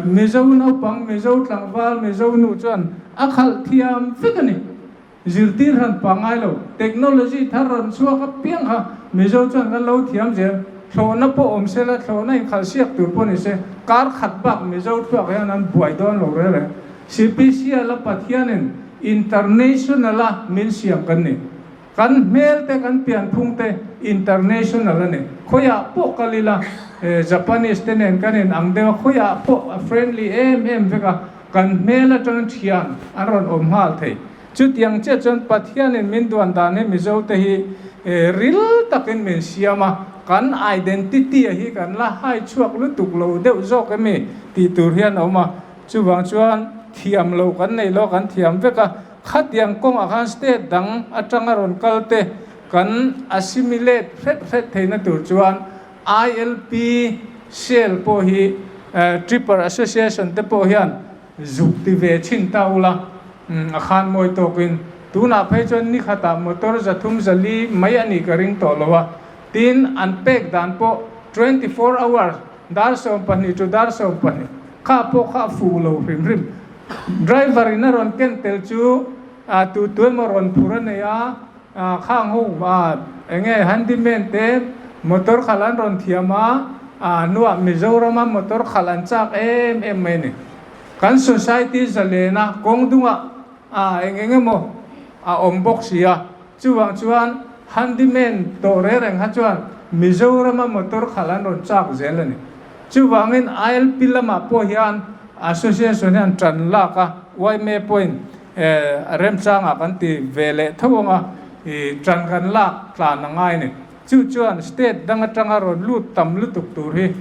Mizo naupang, Mizo tlangval, Mizo nu chuan a khalh thiam vek a ni. Zirtir hran pah ngai lo, technology thar rawn chhuak apiang kha Mizo chuan kan lo thiam zel. Thlawhna pawh awm se la, thlawhna inkhalh siak tur pawh ni se, kar khat bak Mizo thluak hian an buai dawn lo rel e. Cpc-a la Pathianin International-a min siam kan ni. Kan hmel te, kan pianphung te. international a ni. Khawiah pawh kal ila Japanese te nen kan in ang deuh a, khawiah pawh a friendly em em vek a, kan hmel atang thian an rawn awm nghal thei. Chutiang chiah chuan Pathianin min duan dan hi Mizo te hi ril takin min siam a, kan identity a hi kan la hai chhuak lutuk lo deuh zawk emi tih tur hian a awm a. Chuvang chuan thiam lo kan nei lo, kan thiam vek a, khatiang kawngah khan state dang atanga rawn kal te kan assimilate hret hret theihna tur chuan ILP cell pawh hi Tripper Association te pawh hian zuk ti ve chhin ta ula, a khan mawi tawkin tunah phei chuan ni khatah motor 300 400 mai a nih ka ring tawh lo a, tin an pek dan pawh 24 hours dar 12 to dar 12 kha pawh kha a fuh lo hrim hrim. Driver in a rawn ken tel chu tu tu emaw rawn phur a nei a, khang ho eng nge handyman te motor khalh an rawn thiam a, a hnuah Mizoram a motor khalh an chak em em mai a ni. Kan society zalen a kawng dungah eng eng emaw a awm bawk si a, chuvang chuan handyman tawh reng reng kha chuan Mizoram a motor khalh an rawn chak zel a ni. Chuvangin ILP lamah pawh hian Association hian tan lak a, yma pawhin remchangah kan ti ve leh tho ang a, tan kan lak tlan a ngai a ni. Chu chuan state dang atanga rawn lut tam lutuk tur hi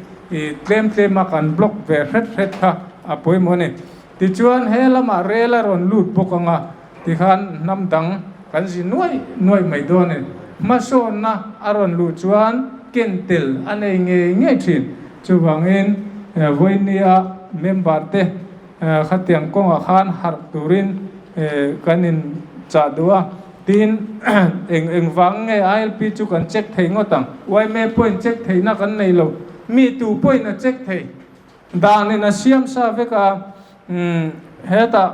tlem tlema kan block ve hret hret kha a pawimawh a ni. Tichuan he lamah rel a rawn lut bawk ang a, tikhan hnam dang kan zi nuai nuai mai dawn a ni. Hmasawnna a rawn luh chuan ken tel a nei ngei ngei thin. Chuvangin vawinia member te khatiang kawngah khan harh turin kan in chah duh a. Tin, eng eng vang nge ILP chu kan check thei ngawt ang? Yma pawhin check theihna kan nei lo. Mi tu pawhin a check thei. Danin a siam sa vek a, hetah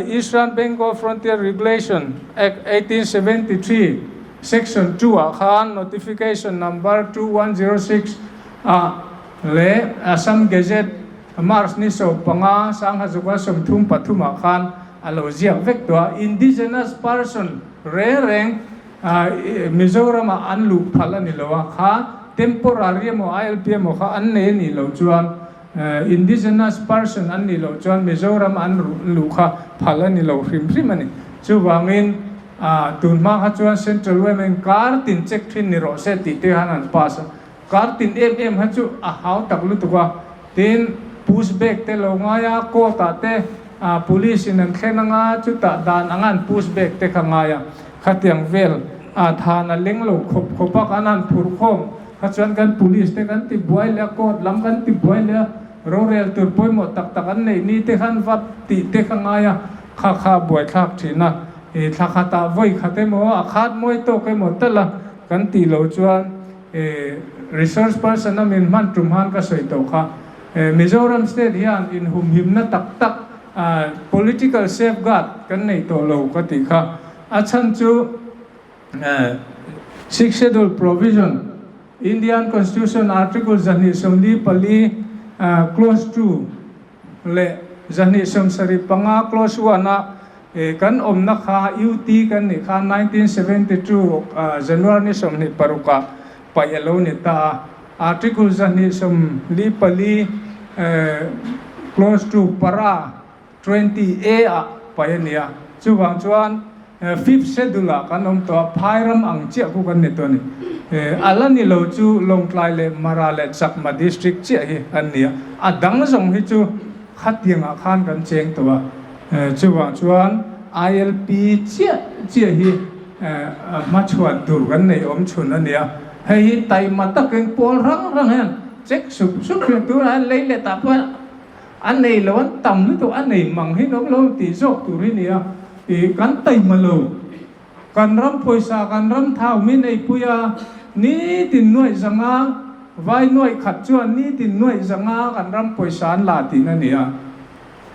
Eastern Bengal Frontier Regulation Act 1873 Section 2 ah khan Notification Number 2106 ah leh Assam Gazette March ni 15 1933 ah khan a lo ziak vek tawh a, Indigenous person reng reng Mizoram ah an luh phal a ni lo a, kha temporary emaw ILP emaw kha an nei a nih loh chuan indigenous person an nih loh chuan Mizoram an luh kha phal a ni lo hrim hrim a ni. Chuvangin tun hma kha chuan Central Women kar tin check thin ni rawh se tih te khan an pass a, Kar tin em em kha chu a hau tak lutuk a, tin push back te lo ngai a, court ah te police in an thlen anga chutah dan anga an push back te kha ngai a, khatiang vel a than a leng lo khawp khawp a kan han phur khawm kha chuan kan police te kan ti buai leh a, court lam kan ti buai leh a, rorel tur pawimawh tak tak an neih ni te khan va tih te kha ngai a, kha kha a buaithlak thin a, thla khatah vawi khat emaw a khat mawi tawk emaw tal a kan tih loh chuan Resource person a min hman tum han ka sawi tawh kha. Mizoram state hian inhumhimna tak tak political safeguard kan nei tawh lo ka tih kha. A chhan chu Sixth Schedule provision Indian Constitution Article 244 clause 2 leh 275 clause 1 a kan awmna kha UT kan nih kha 1972 January ni 26 ah paih a lo ni ta a. Article 244 clause 2 para 20 A ah paih a ni a. Chuvang chuan Fifth Schedule ah kan awm tawh a, phai ram ang chiah khu kan ni tawh a ni. A la ni lo chu Lawngtlai leh Mara leh Chakma District chiah hi an ni a, a dang zawng hi chu khatiangah khan kan cheng tawh a. Chuvang chuan ILP chiah chiah hi hmachhuan tur kan nei awm chhun a ni a. Hei hi taima takin pawl rang rang hian check sup sup hian tunah hian lei letah pawh hian A nei lo an tam lutuk a nei mang hi lo lo tih zawk tur hi nia i kan taima lo. Kan ram pawisa kan ram thau min eipui a, nitin nuaih zanga vai nuaih khat chuan nitin nuaih zanga kan ram pawisa an la tihna nia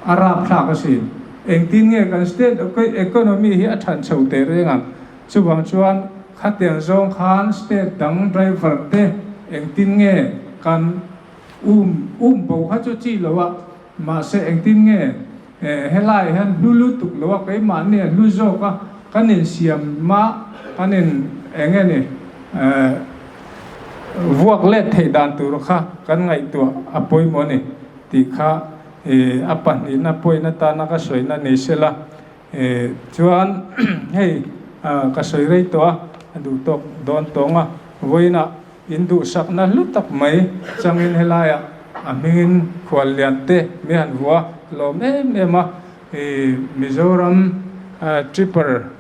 a rapthlak asin. Engtin nge kan state economy hi a than chho teh reng ang. Chuvang chuan khatiang zawng khan state dang driver te engtin nge kan Um um bo kha chu chi lo a, mahse engtin nge helai hian hlu lutuk lo a, keimahni a hlu zawk a, kan insiam mah kan in eng nge ni. Vuak let theih dan tur kha kan ngaihtuah a pawimawh a ni tih kha a pahnihna point atana ka sawina ni sela. Chuan hei ka sawi rei tawh a, a duh tawk dawn tawng a, vawiinah in duhsakna hlu tak mai changin helaiah a hmingin khuallian te mi han vuah a lawm em em a, Mizoram Tripper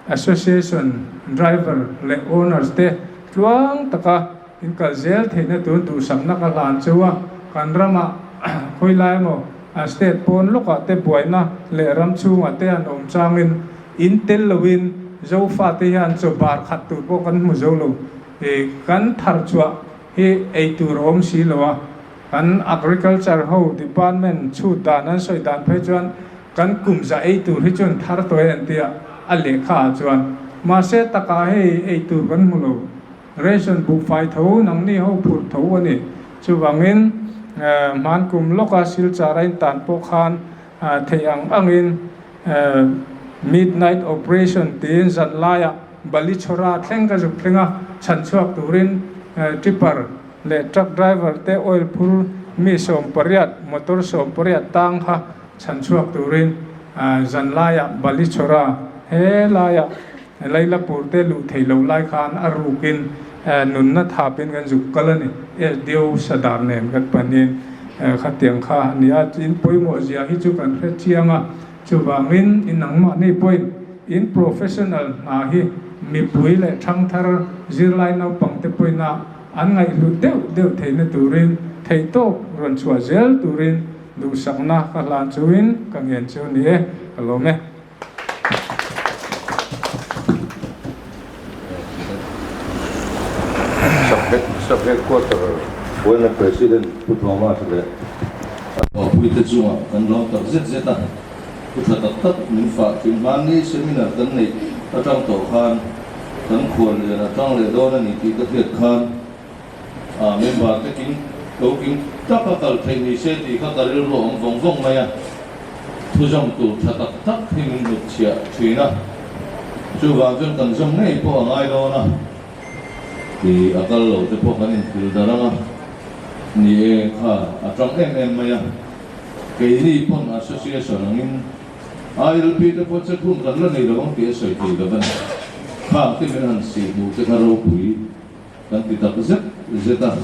Association driver leh owners te tluang taka in kal zel theihna tur duhsakna ka hlan chu a, kan ramah khawilai emaw state pawn lawkah te buaina leh ram chhungah te an awm changin in tel loin Zofa te hian chaw bar khat tur pawh kan hmu zo lo. Kan thar chhuah hi ei tur a awm si lo a, kan agriculture ho department chhut dan an sawi dan phei chuan Kan kum za ei tur hi chuan thar tawh e an ti a, a lehkha ah chuan. Mahse takah hei ei tur kan hmu lo. Ration buhfai tho nangni ho phurh tho a ni. Chuvangin hman kum lawka Silchar a intan pawh khan theih ang angin midnight operation tiin zan laiah Balichhawra thleng ka zuk thleng a, chhanchhuak turin tipper leh truck driver te oil phur mi 18 motor 18 tang kha Chhanchhuak turin zan laiah Balichhawra he laiah Lailapur te luh theih loh lai khan a rukin nunna thapin kan zuk kal a ni. SDO Sadar nen kan panin khatiang kha a ni a, in pawimawh zia hi chu kan hre chiang a, chuvangin in nangmahni pawhin in professional hna hi mipui leh thangthar zirlai naupang te pawina an ngaihhlut deuh deuh theihna turin theihtawp rawn chhuah zel turin Duhsakna ka hlan chuin ka ngen chu ni e, ka lawm e. Sub Headquarter Buaina President Pu Thomas leh a thawhpuite chungah kan lawm tak zet zet a, thu tha tak tak min fah thin. Hmanni seminar kan neih atang tawh khan kan khuallian a tang leh dawn a ni tih ka hriat khan, A member te kim lo kim tak a kal theih ni se tih kha ka rilru a awm vawng vawng mai a, thuzawm tur tha tak tak hi min hnut chhiah thin a, chuvang chuan kan zawm ngei pawh a ngai dawn a, tih a kal lo te pawh kan inthil darh ang a, ni e kha a tang em em mai a, keini pawn association angin ILP te pawh che hun kan la nei lo ang tih a sawi thei lo a ni, khang te min han sih hmuh te kha ropui. Kan ti tak zet zet a,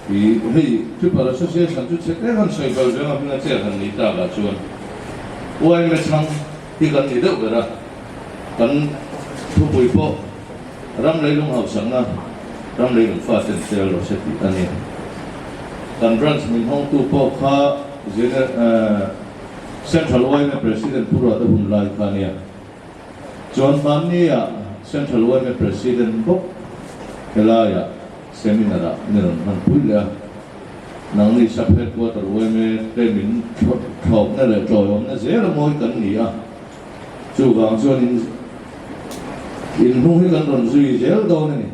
i hei Tripper Association chu chhe tek an sawi kal veng a hminga chair han nei tak ah chuan yma chhang hi kan ni deuh ber a, kan thupui pawh ram leilung hausakna ram leilung fa ten sel rawh se tih a ni. Kan branch min hawngtu pawh kha Central yma President Pu Ruata hun lai kha a nia. Chuan hmannia Central yma President bawk helaiah seminar ah ni rawn hman pui leh a, nangni Sub Headquarter yma te min thlawpna leh tawiawmna zel a mawi kan ni a, chuvang chuan in inhnung hi kan rawn zui zel dawn a ni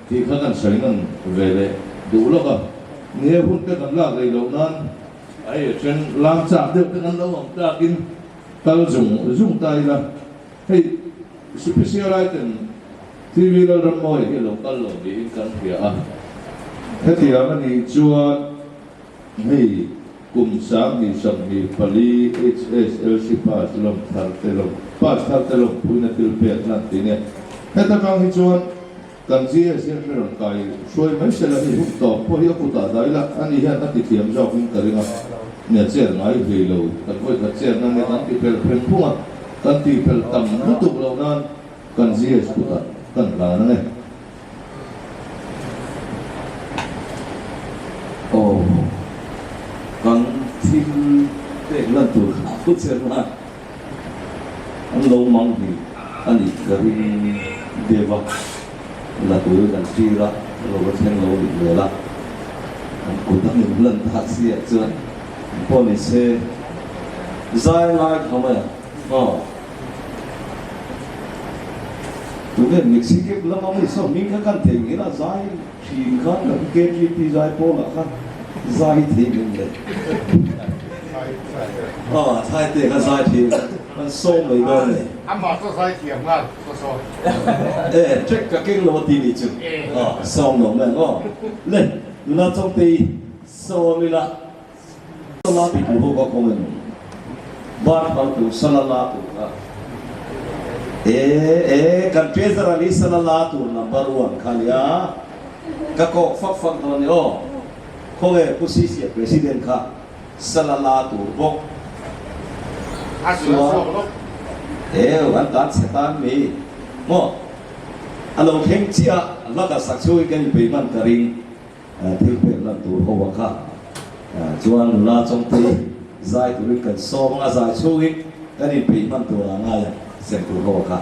tih kha kan sawi nawn ve leh duh lawk a, ni e hun te kan lak rei loh nan a hei a then lam chak deuh te kan lo awm takin Kal zung zung ta ila, hei Special Item TV Lalrammawia hi a lo kal lo niin kan hria a, hetiang a nih chuan hei kum 2024 HSLC pass lawm thar te lawm pass thar te lawmpuina thil pek hlan tih nia, heta tang hi chuan Kan GS hian mi rawn kai hruai mai se la, hei hun tawp pawh hi a kutah dah ila, ani hian a ti thiam zawkin ka ring a, nia chair ngai hlei lo, kan vawikhat chair nan nia kan ti fel phen phung a, kan ti fel tam lutuk loh nan kan GS kutah kan hlan ang e. Aw, kan thil pek lan tur kha a chair nan. An lo mang hnih a nih ka ring deuh a, la turin an tir a, lo va thleng lo nih hmel a, an kut a min lan tak si ah chuan pawh ni se zai lai kha mai a, aw tunge Mexico lama mi saw hming kha kan thei ngei a, zai thin khan kan KTP zai pawlah khan zai thei ngei le, aw thaite kha zai thin. Kan sawm mai dawn e. Amah chu zai thiam nghal saw saw. E, track ka keng lo a ti nih chu. Aw, sawm lo mai ang aw. Le, nula Chawngtei sawm ila. Sala ti tur ho kha kawng emaw bar phal tur sala la tur kha e e kan treasurer hi sala la tur number one kha nia ka kawk fak fak dawn ni aw khawnge pu Sisia president kha sala la tur bawk chuan eu an tan chhe tan mi maw a lo thleng chiah a hla ka sak chhungin kan inpeih hman ka ring. Thil pek lan tur ho a kha chuan nula Chawngtei zai turin kan sawm anga zai chhungin kan inpeih hman tur ah ngai a sem tur ho a kha.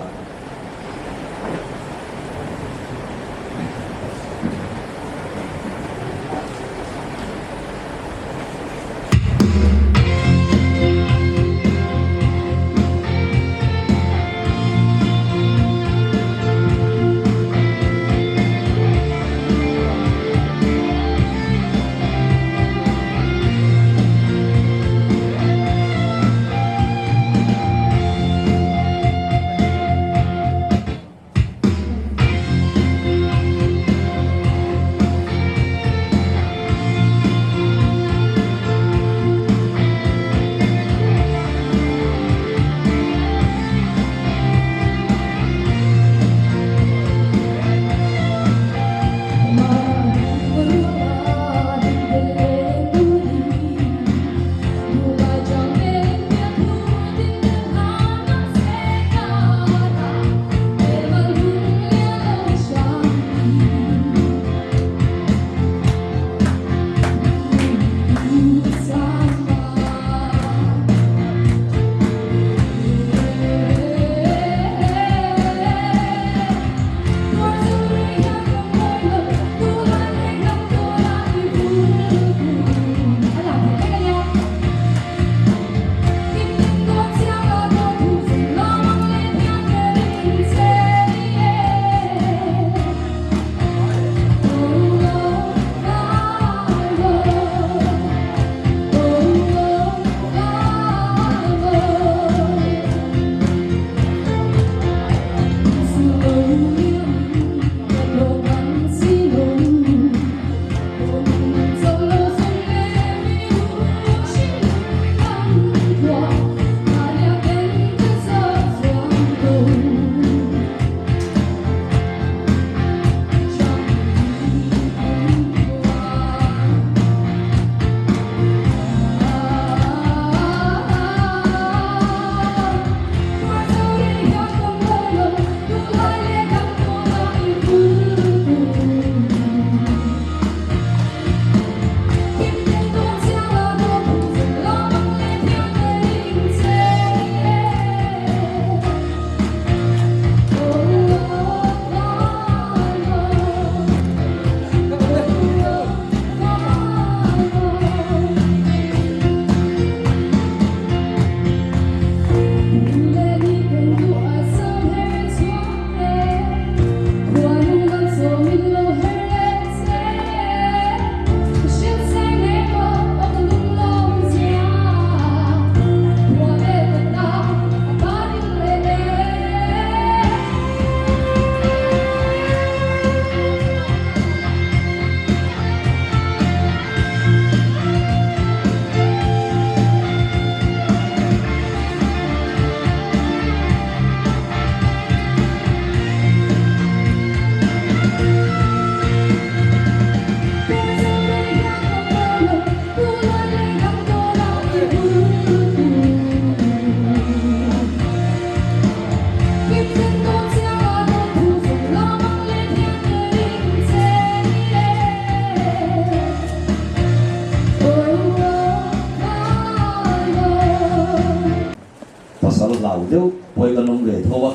Pasal hlau deuh pawi kan awm ve tho a,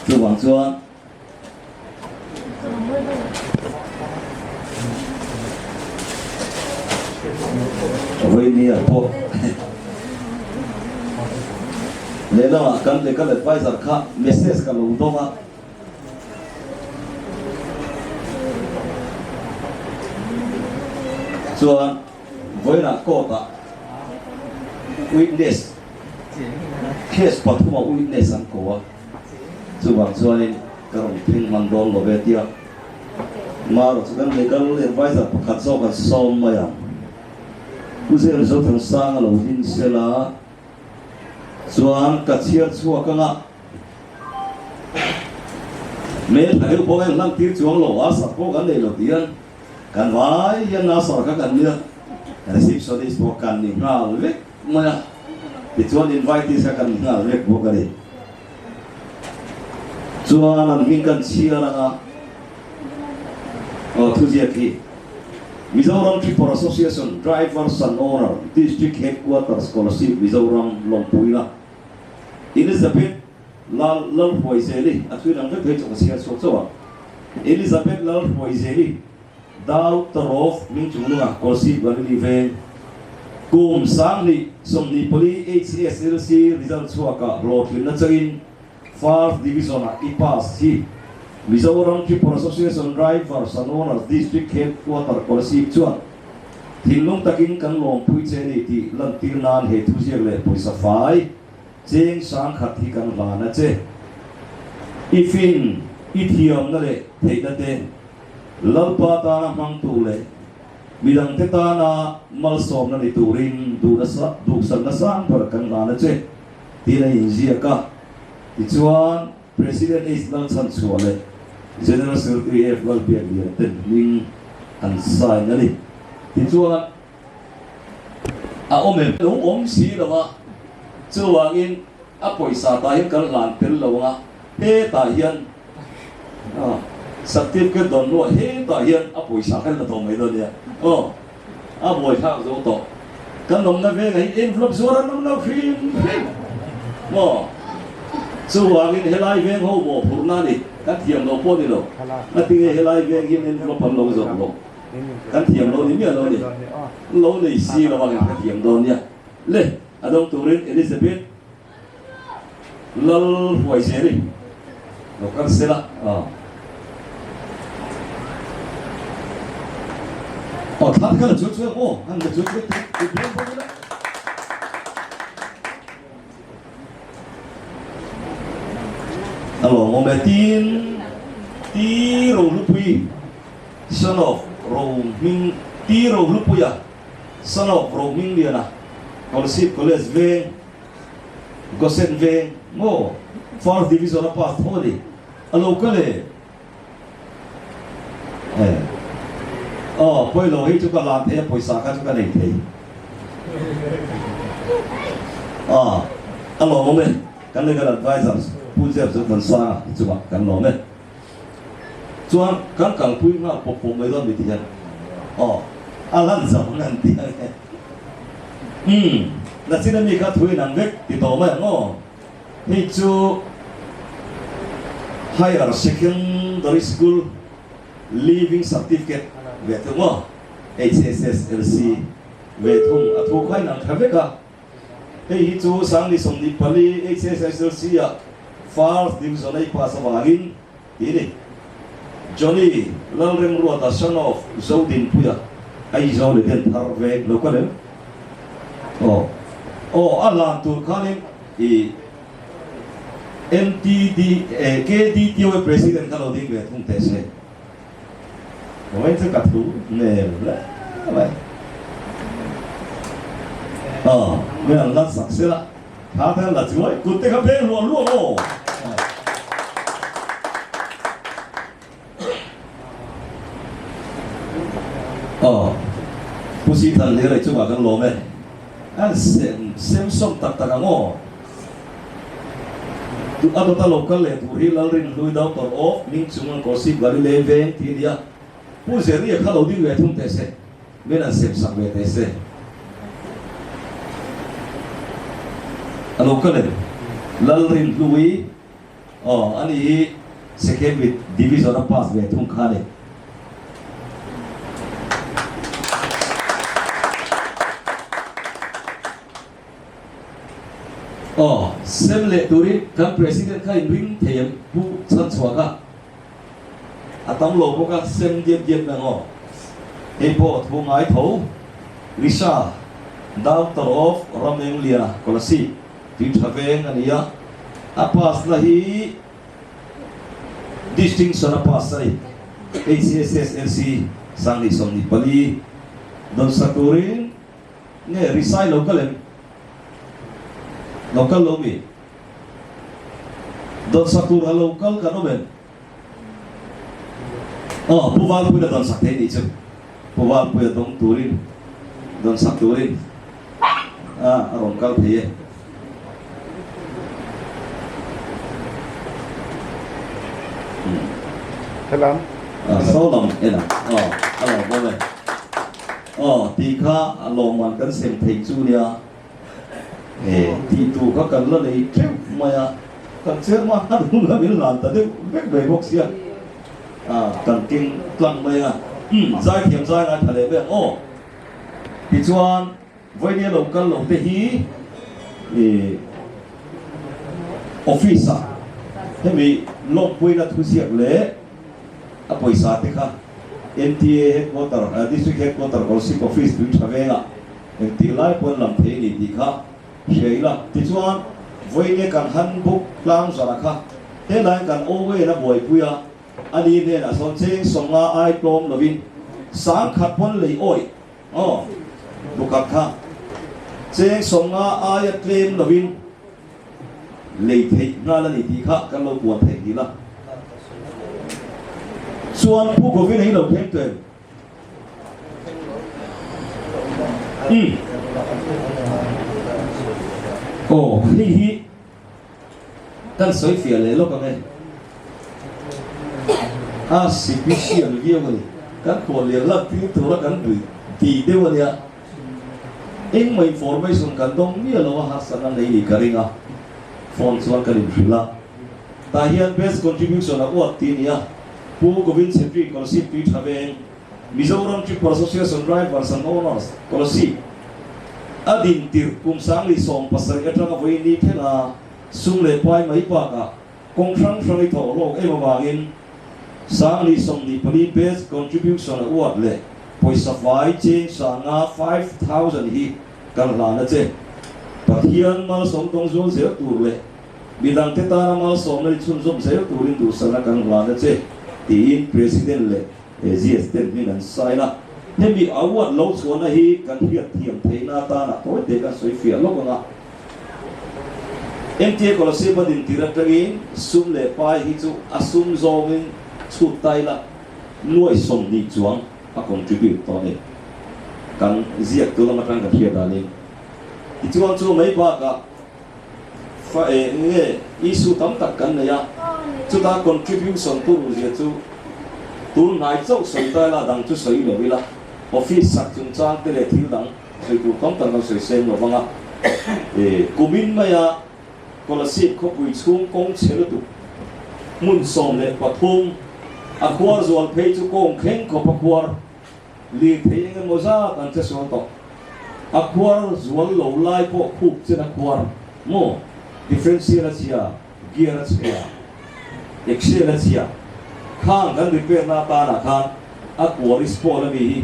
chuvang chuan Vawinia pawh lehlamah kan legal advisor kha message ka lo dawng a. Chuan vawiinah court ah witness. Case pathuma witness an ko a, chuvang chuanin ka rawn thleng hman dawn lo ve tia Maro chu kan legal adviser pakhat zawk an sawm mai ang. Pu Zel Zothansanga lo ding sela chuan ka chhiar chhuak anga hmeltha deuh pawh hian hlang tir chuang lo a, sak pawh kan nei lo tihian kan vai hian Nasar kha kan nia, receptionist pawh kan ni nghal vek mai a, tichuan invitees kha kan ni nghal vek bawk a ni. Chuan an hming kan chhiar anga aw thuziak hi Mizoram Tripper Association Drivers and Owner District Headquarters Kolasib Mizoram lawmpuina Elizabeth Lal Lalhruaizeli a thuin ang vek phei chu ka chhiar chhuak chauh a Elizabeth Lalhruaizeli Dau Tarov hming chungnunga Kolasib Galilee Veng kum 2024 HSLC result chhuakah hlawhtlinna changin First Division-ah i pass hi Mizoram Tripper Association Drivers and Owners District Headquarter Kolasib chuan thinlung takin kan lawmpui che ni tih lantir nan he thuziak leh pawisa fai cheng 10,000 hi kan hlan a che. I fin, i thiamna leh theihna te Lalpa tana hmang tur leh midangte tana malsawmna ni turin duhsakna sang ber kan hlan a che tiin a inziak a. Tichuan, President H. Lalchhanchhuah leh General Secretary F. Lalbiaklian te hming an sign a ni. Tichuan, a awm em? Lo awm si lo a, chuvangin a pawisa tah hian kan hlan tel lo ang a, hetah hian Certificate dawn hnuah hetah hian a pawisa kha la tawh mai dawn nia. Aw, a buaithlak zo tawh. Kan awmna vengah hi envelope zuar an awm lo hrim hrim maw? Chuvangin helai veng ho mawhphurhna a ni, kan thiam lo pawh a ni lo. Ngatinge helai veng hian envelope an lo zawrh lo? Kan thiam lo ni miah lo ni. Lo nei si lo angin ka thiam dawn nia. Le, a dawng turin Elizabeth Lal Huaizeli lo kal se la. Aw thla te kha la chuai chuai ang aw, han la chuai chuai ti ti bawk ila. A lawmawm e tin Ti Rohlupui Son of Rohming Ti Rohlupuia Son of Rohmingliana Kolasib College veng Gosen veng maw First Division a pass tho a ni a lo kal e e aw pawilo hi chu ka lan thei a pawisa kha chu ka nei thei a a lawmawm e kan legal advisor Pu Jeff Zothansanga chungah kan lawm e. Chuan kan kalpui nghal pawp pawp mai dawn mi ti hian aw a lan zo ang an ti ang e. Umm nachin ami kha thu inang vek ti tawh mai ang aw. Hei chu Higher Secondary School Leaving Certificate ve thung aw, HSSLC ve thung a thu kha inang tha vek a. Hei hi chu 2024 HSSLC ah First Division a i pass avangin tih a ni. Johnny Lalremruata son of Zodinpuia Aizawl i den thar vek lo ka lem. Aw aw a hlan tur khanin i MTD KDTOA President kha lo ding ve thung teh se. Vawiin chu ka thu hmel hle mai. Aw, min an lan sak sela, thla te an la chuai, kut te kha peng hluah hluah maw? Aw, Pu Sithan Lirei chungah kan lawm e. An sem sem sawm tak tak ang aw. A dawta lo kal leh tur hi Lalrinhlui Doctor of Mingchung an Kolasib Galilei veng tih a ni a. Pu Zeria kha lo ding ve thung teh se, min an sem sak ve teh se. A lo kal em? Lalrinhlui aw a ni hi Second Division a pass ve thung kha a ni. Aw, sem leh turin kan President kha inring thei em Pu Chhanchhuah kha a tam lo bawk a, sem diat diat mai ang aw. Hei pawh a thu ngai tho, Risha, Doctor of Ramengliana Kolasib. Tui tha veng a ni a, a pass na hi Distinction a pass a ni. HSSLC 2024 dawnsak turin nge Risai lo kal em? Lo kal lo mi? Dawnsak tur a lo kal kan awm em? Aw, Pu Valpuina dawnsak thei nih chu. Pu Valpuia dawng turin, dawnsak turin a rawn kal thei e. Helam. Saw lam en ang. Aw, a lo bawm e. Aw, tih kha a lawmman kan sem thei chu nia. He tih tur kha kan la nei teuh mai a, kan chairman a hun kha min hlan ta deuh vek mai bawk sia, kan keng tlang mai a, umm zaithiam zai ngai tha leh mai ang aw. Tichuan vawinia lo kal lo te hi ih office ah hemi lawmpuina thuziak leh a pawisa te kha NTA headquarter district headquarter Kolasib office tui tha vengah Engtik lai pawn lam thei a ni tih kha hria ila. Tichuan, vawiin kan handbook tlang zara kha helaiin kan Owen a buaipui a, ani hnenah sawn cheng 50 ai tlawm lovin 10,000 pawn lei awih aw bukhat kha cheng 50 aia tlem lovin lei theih nghal a ni tih kha kan lo puan theih nghilh a. Chuan Pu Govin-a hi lo thleng tawh em? Umm. Aw, hei hi kan sawi fiah leh lawk ang e. A sipisial viau a ni. Kan khual lian lak tir tura kan bui ti deuh a nia. Engmah information kan dawng miah lo a harsatna nei ni ka ring a. Phone chuan kan inhrilh a. Tah hian best contribution a uat ti a nia. Pu Govind Chhetri, Kolasib Tui Tha Veng, Mizoram Tripper Association Drivers and Owners, Kolasib, a din tirh kum 2017 atanga vawiin ni thlenga sum leh pai mai bakah kawng hrang hrang i thawh hlawk em avangin 2024 Best Contribution Award leh pawisa fai cheng 5,000 5000 hi kan hlan a che. Pathian malsawm tawng zual zel tur leh Midangte tana malsawmna i chhunzawm zel turin duhsakna kan hlan a che, tiin President leh GS ten hmin an sign a. Hemi award lo chhuahna hi kan hriat thiam theihna atana tawi te kan sawi fiah lawk ang a. MTA Kolasib a din tir atangin sum leh pai hi chu a sum zawngin chhut ta ila nuai 20 chuang a contribute tawh a ni. Kan ziaktu lam atang kan hriat danin. Tichuan chu mai bakah Fa eng nge issue tam tak kan nei a, chuta contribution tur zia chu tun hnai chauh sawi ta ila, dang chu sawi lo ila, office sak chungchang te leh thil dang sawi tur tam tak lo sawi seng lo vang a. Kumin maia Kolasib khawpui chhung kawng chhe lutuk hmun 13 a khuar zual phei chu kawng thleng khawp a khuar Lirthei eng emaw zat an che sual tawh. A khuar zual lo lai pawh khup chen a khuar maw? Differential a chhia, gear a chhia, axle a chhia. Khang kan repair na atanah khan a kual spoil a mi hi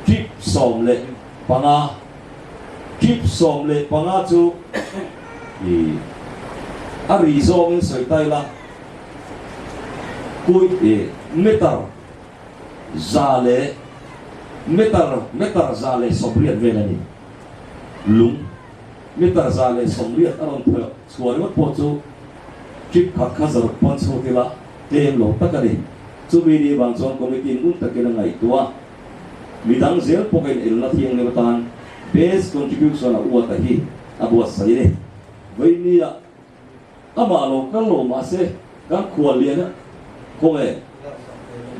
trip 15, trip 15 chu i a ri zawngin sawi ta ila kui i meter za leh meter meter 180 vel a ni. Lung meter 180 a rawn thawh chhuah ringawt pawh chu trip khat kha zaruk pawn chhut ila tlem lo tak a ni. Chumi ni vang chuan committee ngun takin a ngaihtuah a, midang zel pawh ka inelna thianghlim atan best contribution a uata hi a buatsaih a ni. Vawinia Amah lo kal lo mahse kan khual lian a khaw nge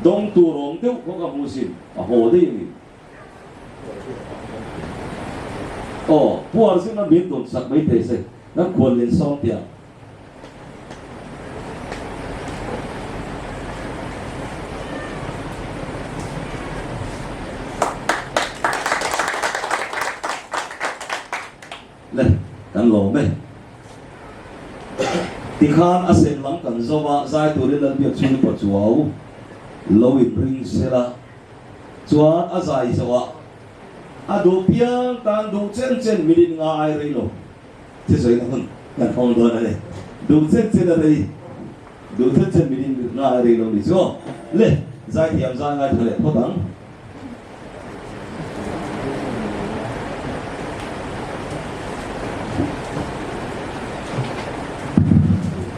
dawng tur awm deuh khaw ka hmu sin a haw daih a ni. Aw Pu Arjun-a min dawn sak mai thei se kan khual lian sawm teh ang. Le, kan lawm e. Tikhan a sem lam kan zo a, zai turin Lalbiak chhung i pachuau lo in ring sela chuan a zai zo a, a duh piang tan duh chen chen minute nga ai rei lo. Thusawina hun kan hawng dawn a ni. Duh chen chen a rei, duh chen chen min in nghal a rei lo ni chu aw. Le, zaithiam zai ngaithla leh phawt ang.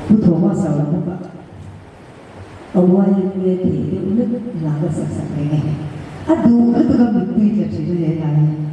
Pu Thomas a awm bawk a, a YMA thei deuh lek hla ka sak sak reng e. A duh lutuk a mittui tla thin a ni a hnai hi.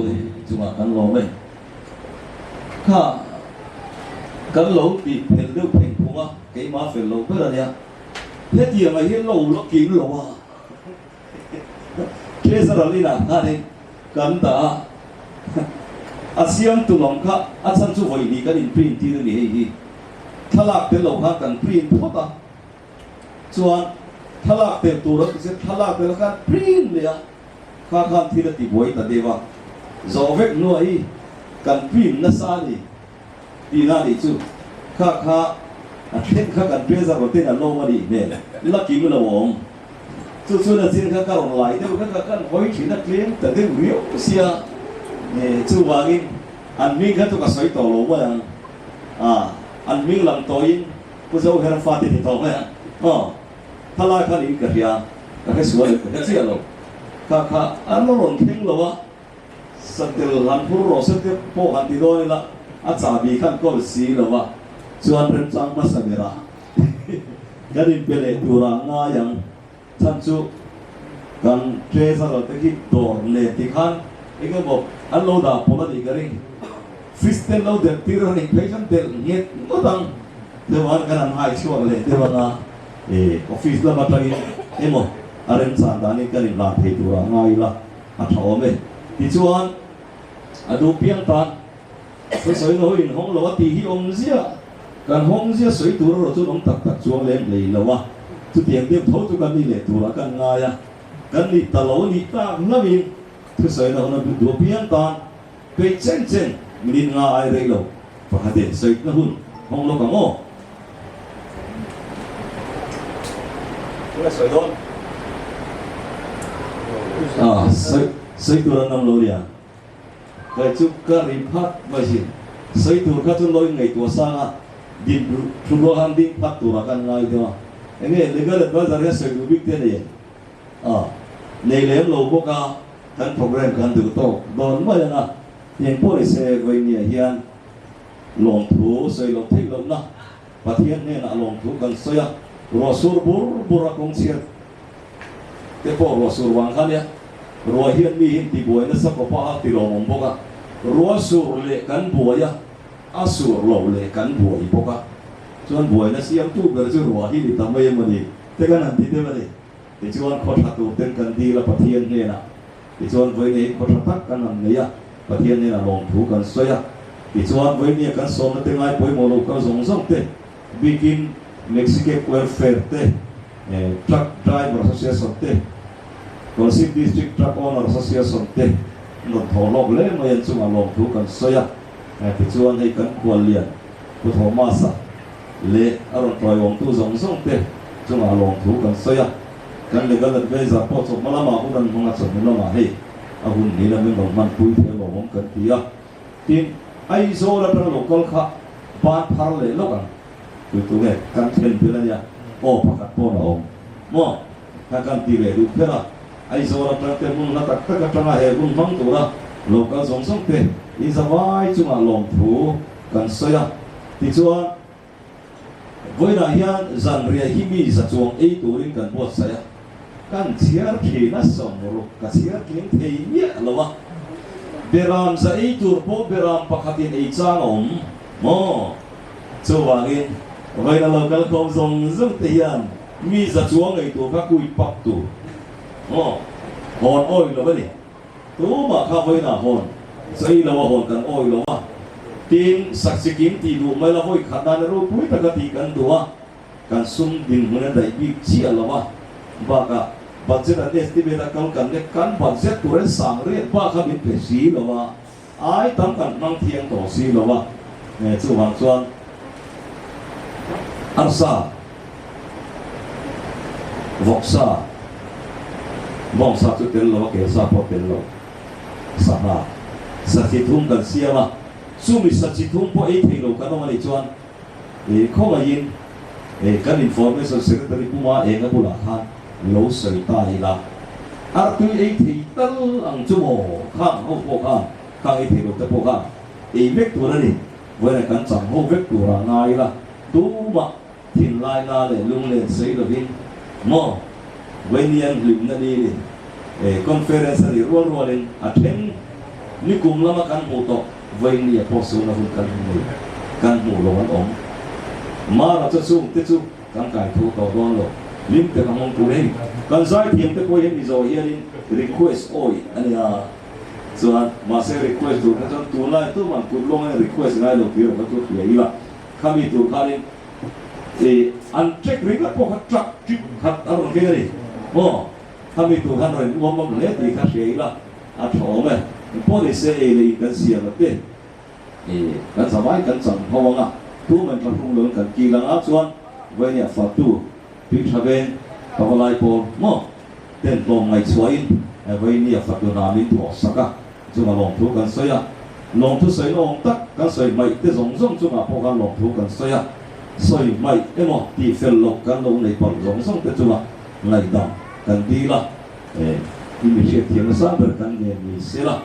a ni. Chungah kan lawm e. Kha kan lo tih fel deuh pheng phung a, keimah fel lo ber a nia. Hetiang ah hian lo la kim lo a. Treasurer inah khanin kan dah a, a siamtu lam kha a chhan chu vawi hnih kan in print tir a ni hei hi. Thlalak tel lo khan kan print phawt a, chuan thlalak tel tur an ti che, thlalak tel khan print leh a, kha khan thil a ti buai ta deuh a, zawh vek hnuah hi kan print nasa a ni. Tihna nih chu kha kha a then kha kan treasurer ten an lawm a nih hmel la kim lo awm. Chu chuan a chin kha ka rawn lai deuh kha ka kan hawi thin a tlem ta deuh riau sia chuvangin an hming kha chu ka sawi tawh lo mai ang a an hming lang tawhin Pu Zohera fate ti tawh mai ang aw thalai khan in ka hria ka hre sual em ka hre chiah lo kha kha an la rawn thleng lo a. Satel han phur rawh se te pawh han ti dawn ila, a chahbi khan kawl si lo va, chuan remchang hmasa berah kan inpe leh turah ngai ang. Chhan chu kan treasurer te khi dawr nen ti khan eng emaw an lo dah pawlh a nih ka ring. Fridge te lo delh tir a nih phei chuan delh nghet ngawt ang. Deuh an kan han hai chhuak leh deuh anga office lam atangin emaw a remchang danin kan inlan thei turah ngai ila. A tha awm e. Tichuan, a duh piang tan thusawi na hawi inhawng lo a tih hi awm ziah. Kan hawng zia sawi tur erawh chuan awm tak tak chuang lem hlei lo a. Chutiang deuh tho chu kan nih leh turah kan ngai a. Kan nih ta lo nih tak hlauhin thusawi na hun a duh piang tan peih chen chen minute nga ai rei lo pakhatin sawitna hun hawng lawk ang aw. Tunge sawi dawn? Ah, sawi sawi tur an awm lo nia. Kai chu ka ri phat mai sin. Sawi tur kha chu lo in ngaihtuah sang a, din thu rual han ding phat turah kan ngai deuh a. Enge legal advisor hian sawi duh bik te a nei em? Ah, nei lem lo bawk a, kan program kan duh tawk dawn mai ang a. Eng pawh ni se vawinia hian Lawmthu sawi loh theih lohna Pathian hnenah lawmthu kan sawi a, ruah sur bur bur a kawng chhiat te pawh ruah sur vang kha nia, ruah hian mi hi tibuai nasa kawp a, a ti lawmawm bawk a, ruah sur leh kan buai a, a sur lo leh kan buai bawk a, chuan buaina siamtu ber chu ruah hi ni ta mai emaw ni te kan han ti deuh a ni. Tichuan khaw tha tur ten kan dil a Pathian hnenah. Tichuan vawinia khaw tha tak kan han nei a, Pathian hnenah lawmthu kan sawi a. Tichuan vawinia kan sawmna te ngai pawimawh lo kal zawng zawng te, bikin Mexicab Welfare te, Truck Driver Association te, Kolasib District Truck Owner Association te an rawn thawh hlawk hle mai an chungah lawmthu kan sawi a. Tichuan hei kan khuallian Pu Thomas-a leh a rawn tawiawmtu zawng zawng te chungah lawmthu kan sawi a. Kan legal advisor pawh chawhma lamah hun an hmang a, chawhnu lamah hei a hun hnih lamin rawn hmanpui thei alawmawm kan ti a. Tin, Aizawl atanga lo kal kha ban phar leh lawk ang tui tu nge kan thlen tel a nia, aw pakhat pawn a awm maw? Kha kan ti leh duh kher a, Aizawl atang te hmun hla tak tak atanga he hun hmang tura lo kal zawng zawng te inzavai chungah lawmthu kan sawi a. Tichuan, Vawiinah hian zanriah hi mi za chuang ei turin kan buatsaih a, kan chhiar thin a sawmruk ka chhiar tling thei miah lo a, beram za ei tur pawh beram pakhatin ei chang a awm maw? Chuvangin, vawiina lo kal khawm zawng zawng te hian mi za chuang ei tur kha kui pak tur maw? Hawn awih lo a ni. Tumah kha vawiinah hawn chei lo a hawn kan awih lo a, tin sakchikim tih duh mai la vawi khat nana ropui taka tih kan duh a, kan sum dinhmun a daih bik chiah lo a, bakah budget an estimate a kal kan lek kan budget tur an sang riat bak kha min pe si lo a, ai tam kan hmang thiang tawh si lo a, chuvang chuan arsa. Vawksa, Bawngsa chu tel lo a, kelsa pawh tel lo. Sangha, Sa chi thum kan siam a, chumi sa chi thum pawh ei thei lo kan awm a nih chuan ih khawngaihin ih kan Information Secretary Puma Enga bulah khan lo sawi ta ila, artui ei thei tal ang chu maw khang ho pawh khan, khang ei thei lo te pawh khan ei vek tur a ni, vawiin kan chang ho vek tur ah ngai ila tumah Thinlaina leh lunglen sawi lovin maw Vainian hlimna ni ni conference a nih rual rualin a then. Nikum lama kan hmuh tawh Vawinia pawh suna hun kan hmu kan hmuh lo an awm. Mara chu chungte chu kan kai tho tawh dawn lo. Hlim tak a hmang tur hei kan zaithiam te pawh hian Mizo hianin request awih a nia. Chuan mahse request tur kha chuan tunlai tuman kut lawngin request ngai lo tir ang kha chu hria ila khami tur khanin ih an check ringawt pawh kha truck trip khat a rawn keng a ni maw khami tur khan rawn uam awm hle tih kha hria ila a tha awm e engpawh ni se ei leh in kan siam a te ih kan zavai kan chang ho anga tuman thlahrung lo in kan kil anga chuan vawinia fatu Tui tha veng pavalai pawl maw ten tlawm ngaihchhuahin Vawinia fatu hna min thawh sak a, chunga lawmthu kan sawi a. Lawmthu sawi na awm tak kan sawi hmaih te zawng zawng chungah pawh khan lawmthu kan sawi a, sawi hmaih emaw tih fel loh kan lo nei palh zawng zawng te chunga ngaihdam kan dil a, i mi hriatthiamna sang ber kan nen ni se la.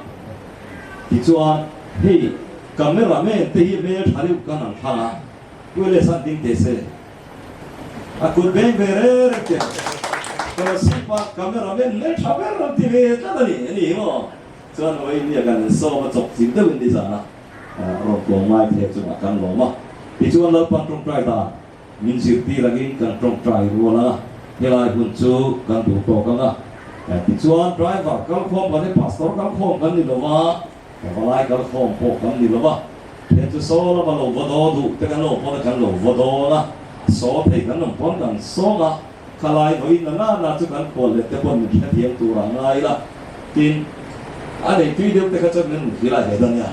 Tichuan hei camera man te hi hmel tha deuh kan ang thlang a, Kuiles an ding teh se. A kut beng ve reng reng che. Kolasib-a camera men hmel tha ber an ti ve tlat a ni. A ni hi maw? Chuan Vawinia kan insawm a chawp chim deuhin nizan a rawn tlawm ngai thei chungah kan lawm a. Tichuan Lalpan tawngtai dan min zirtir angin kan tawngtai rual ang a, helai hun chu kan duh tawk ang a. Tichuan driver kalkhawm kan ni, pastor kalkhawm kan ni lo va, Pavalai kalkhawm pawh kan ni lo va. Then chu saw lama lo va daw duh te kan lo pawn a kan lo va dawn a, saw thei kan awm pawn kan sawng a, khalai vawiin na na na chu kan khual let te pawn min hrethiam tur a ngai la, tin a nei tui deuh te kha chuan min rawn hrilh a he dan nia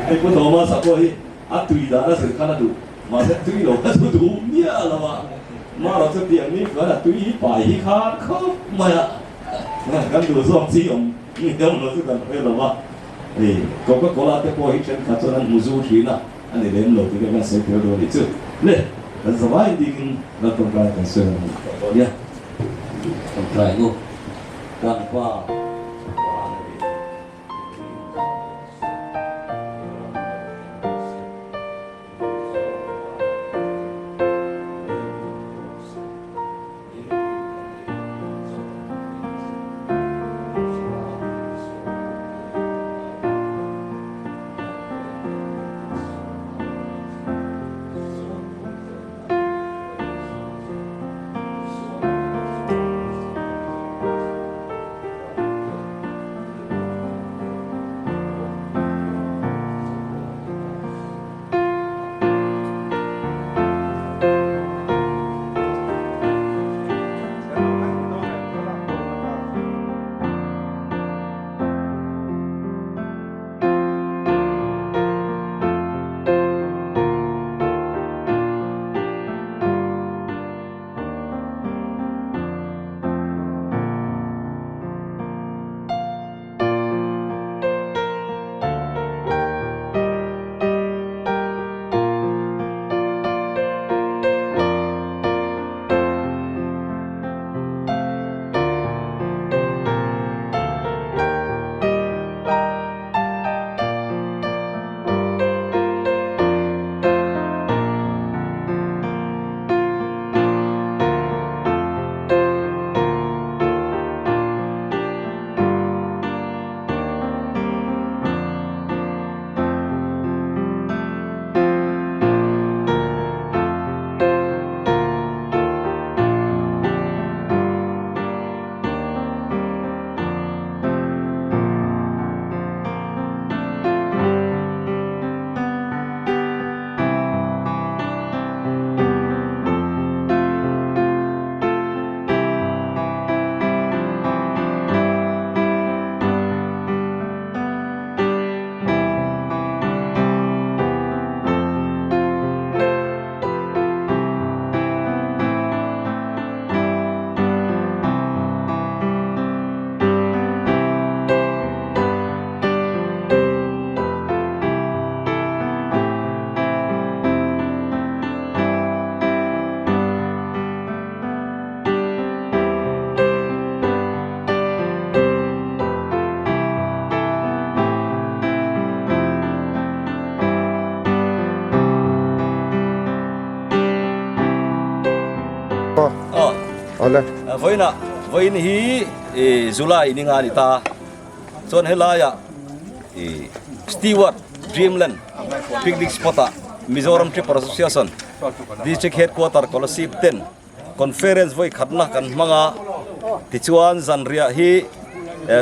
hei Pu Thomas a pawh hi a tui dan a zir khan a duh mahse tui lo kha chu duh miah lo a, marawh chu tiang ni chuan a tui hi pai hi khan khawp mai a, kan duh zawk chi awm deuh lo chu kan hre lo a. Hei, Coca Cola te pawh hi thenkhat chuan an hmu zu thin a, a ni lem lo tih kha kan sawi tel dawn nih chu. Le, kan zavai dingin ral tawngtai kan sawi ang tawh dawn nia. Tawngtai ngu kan pa Vana leh Vawiinah vawiin hi July ni nga a ni ta. Chuan helaiah ih Stewart Dreamland picnic spot ah Mizoram Tripper Association District Headquarter Kolasib ten Conference vawi khatna kan hmang a, tichuan zanriah hi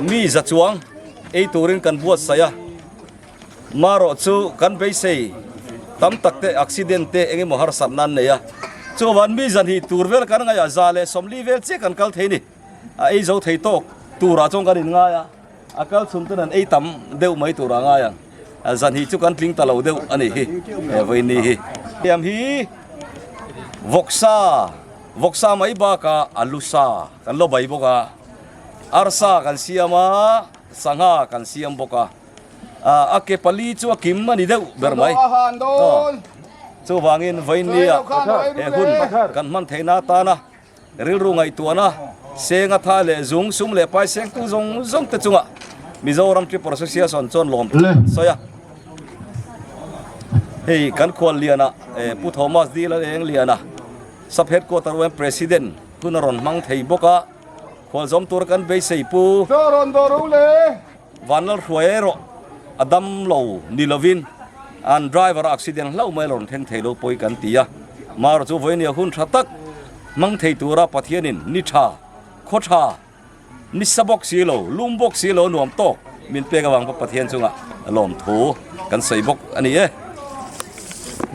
mi za chuang ei turin kan buatsaih a, marawh chu kan beisei tam tak te accident te eng emaw harsatna an nei a, chuvan mi zan hi tur vel kan ngaih a za leh 40 vel chiah kan kal thei a ni, a ei zo thei tawk turah chuan kan inngai a. A kal chhun ten an ei tam deuh mai tur a ngai ang. Zan hi chu kan tling ta lo deuh a nih hi he vawiin hi. Hliam hi vawksa, vawksa mai bakah alu sa kan lo bai bawk a, arsa kan siam a, sangha kan siam bawk a, a ke pali chu a kim a ni deuh ber mai. Chuvangin vawiin nia he hun kan hman theihna atana Rilru ngaihtuahna seng a tha leh zung sum leh pai sengtu zawng zawng te chungah Mizoram Tripper Association chuan lawm an sawi a. Hei kan khual liana Pu Thomas D Laleng Liana Sub Headquarter UM President hun a rawn hmang thei bawk a, khual zawm tur kan beisei Pu Vanlalhruai erawh a dam lo ni lovin an driver a accident hlauh mai a rawn thleng thei lo pawi kan ti a. Marawh chu vawinia hun tha tak hmang thei tura Pathianin ni tha, khaw tha, ni sa bawk si lo, lum bawk si lo nuam tawk min pek avang pawh Pathian chungah lawmthu kan sawi bawk a ni e.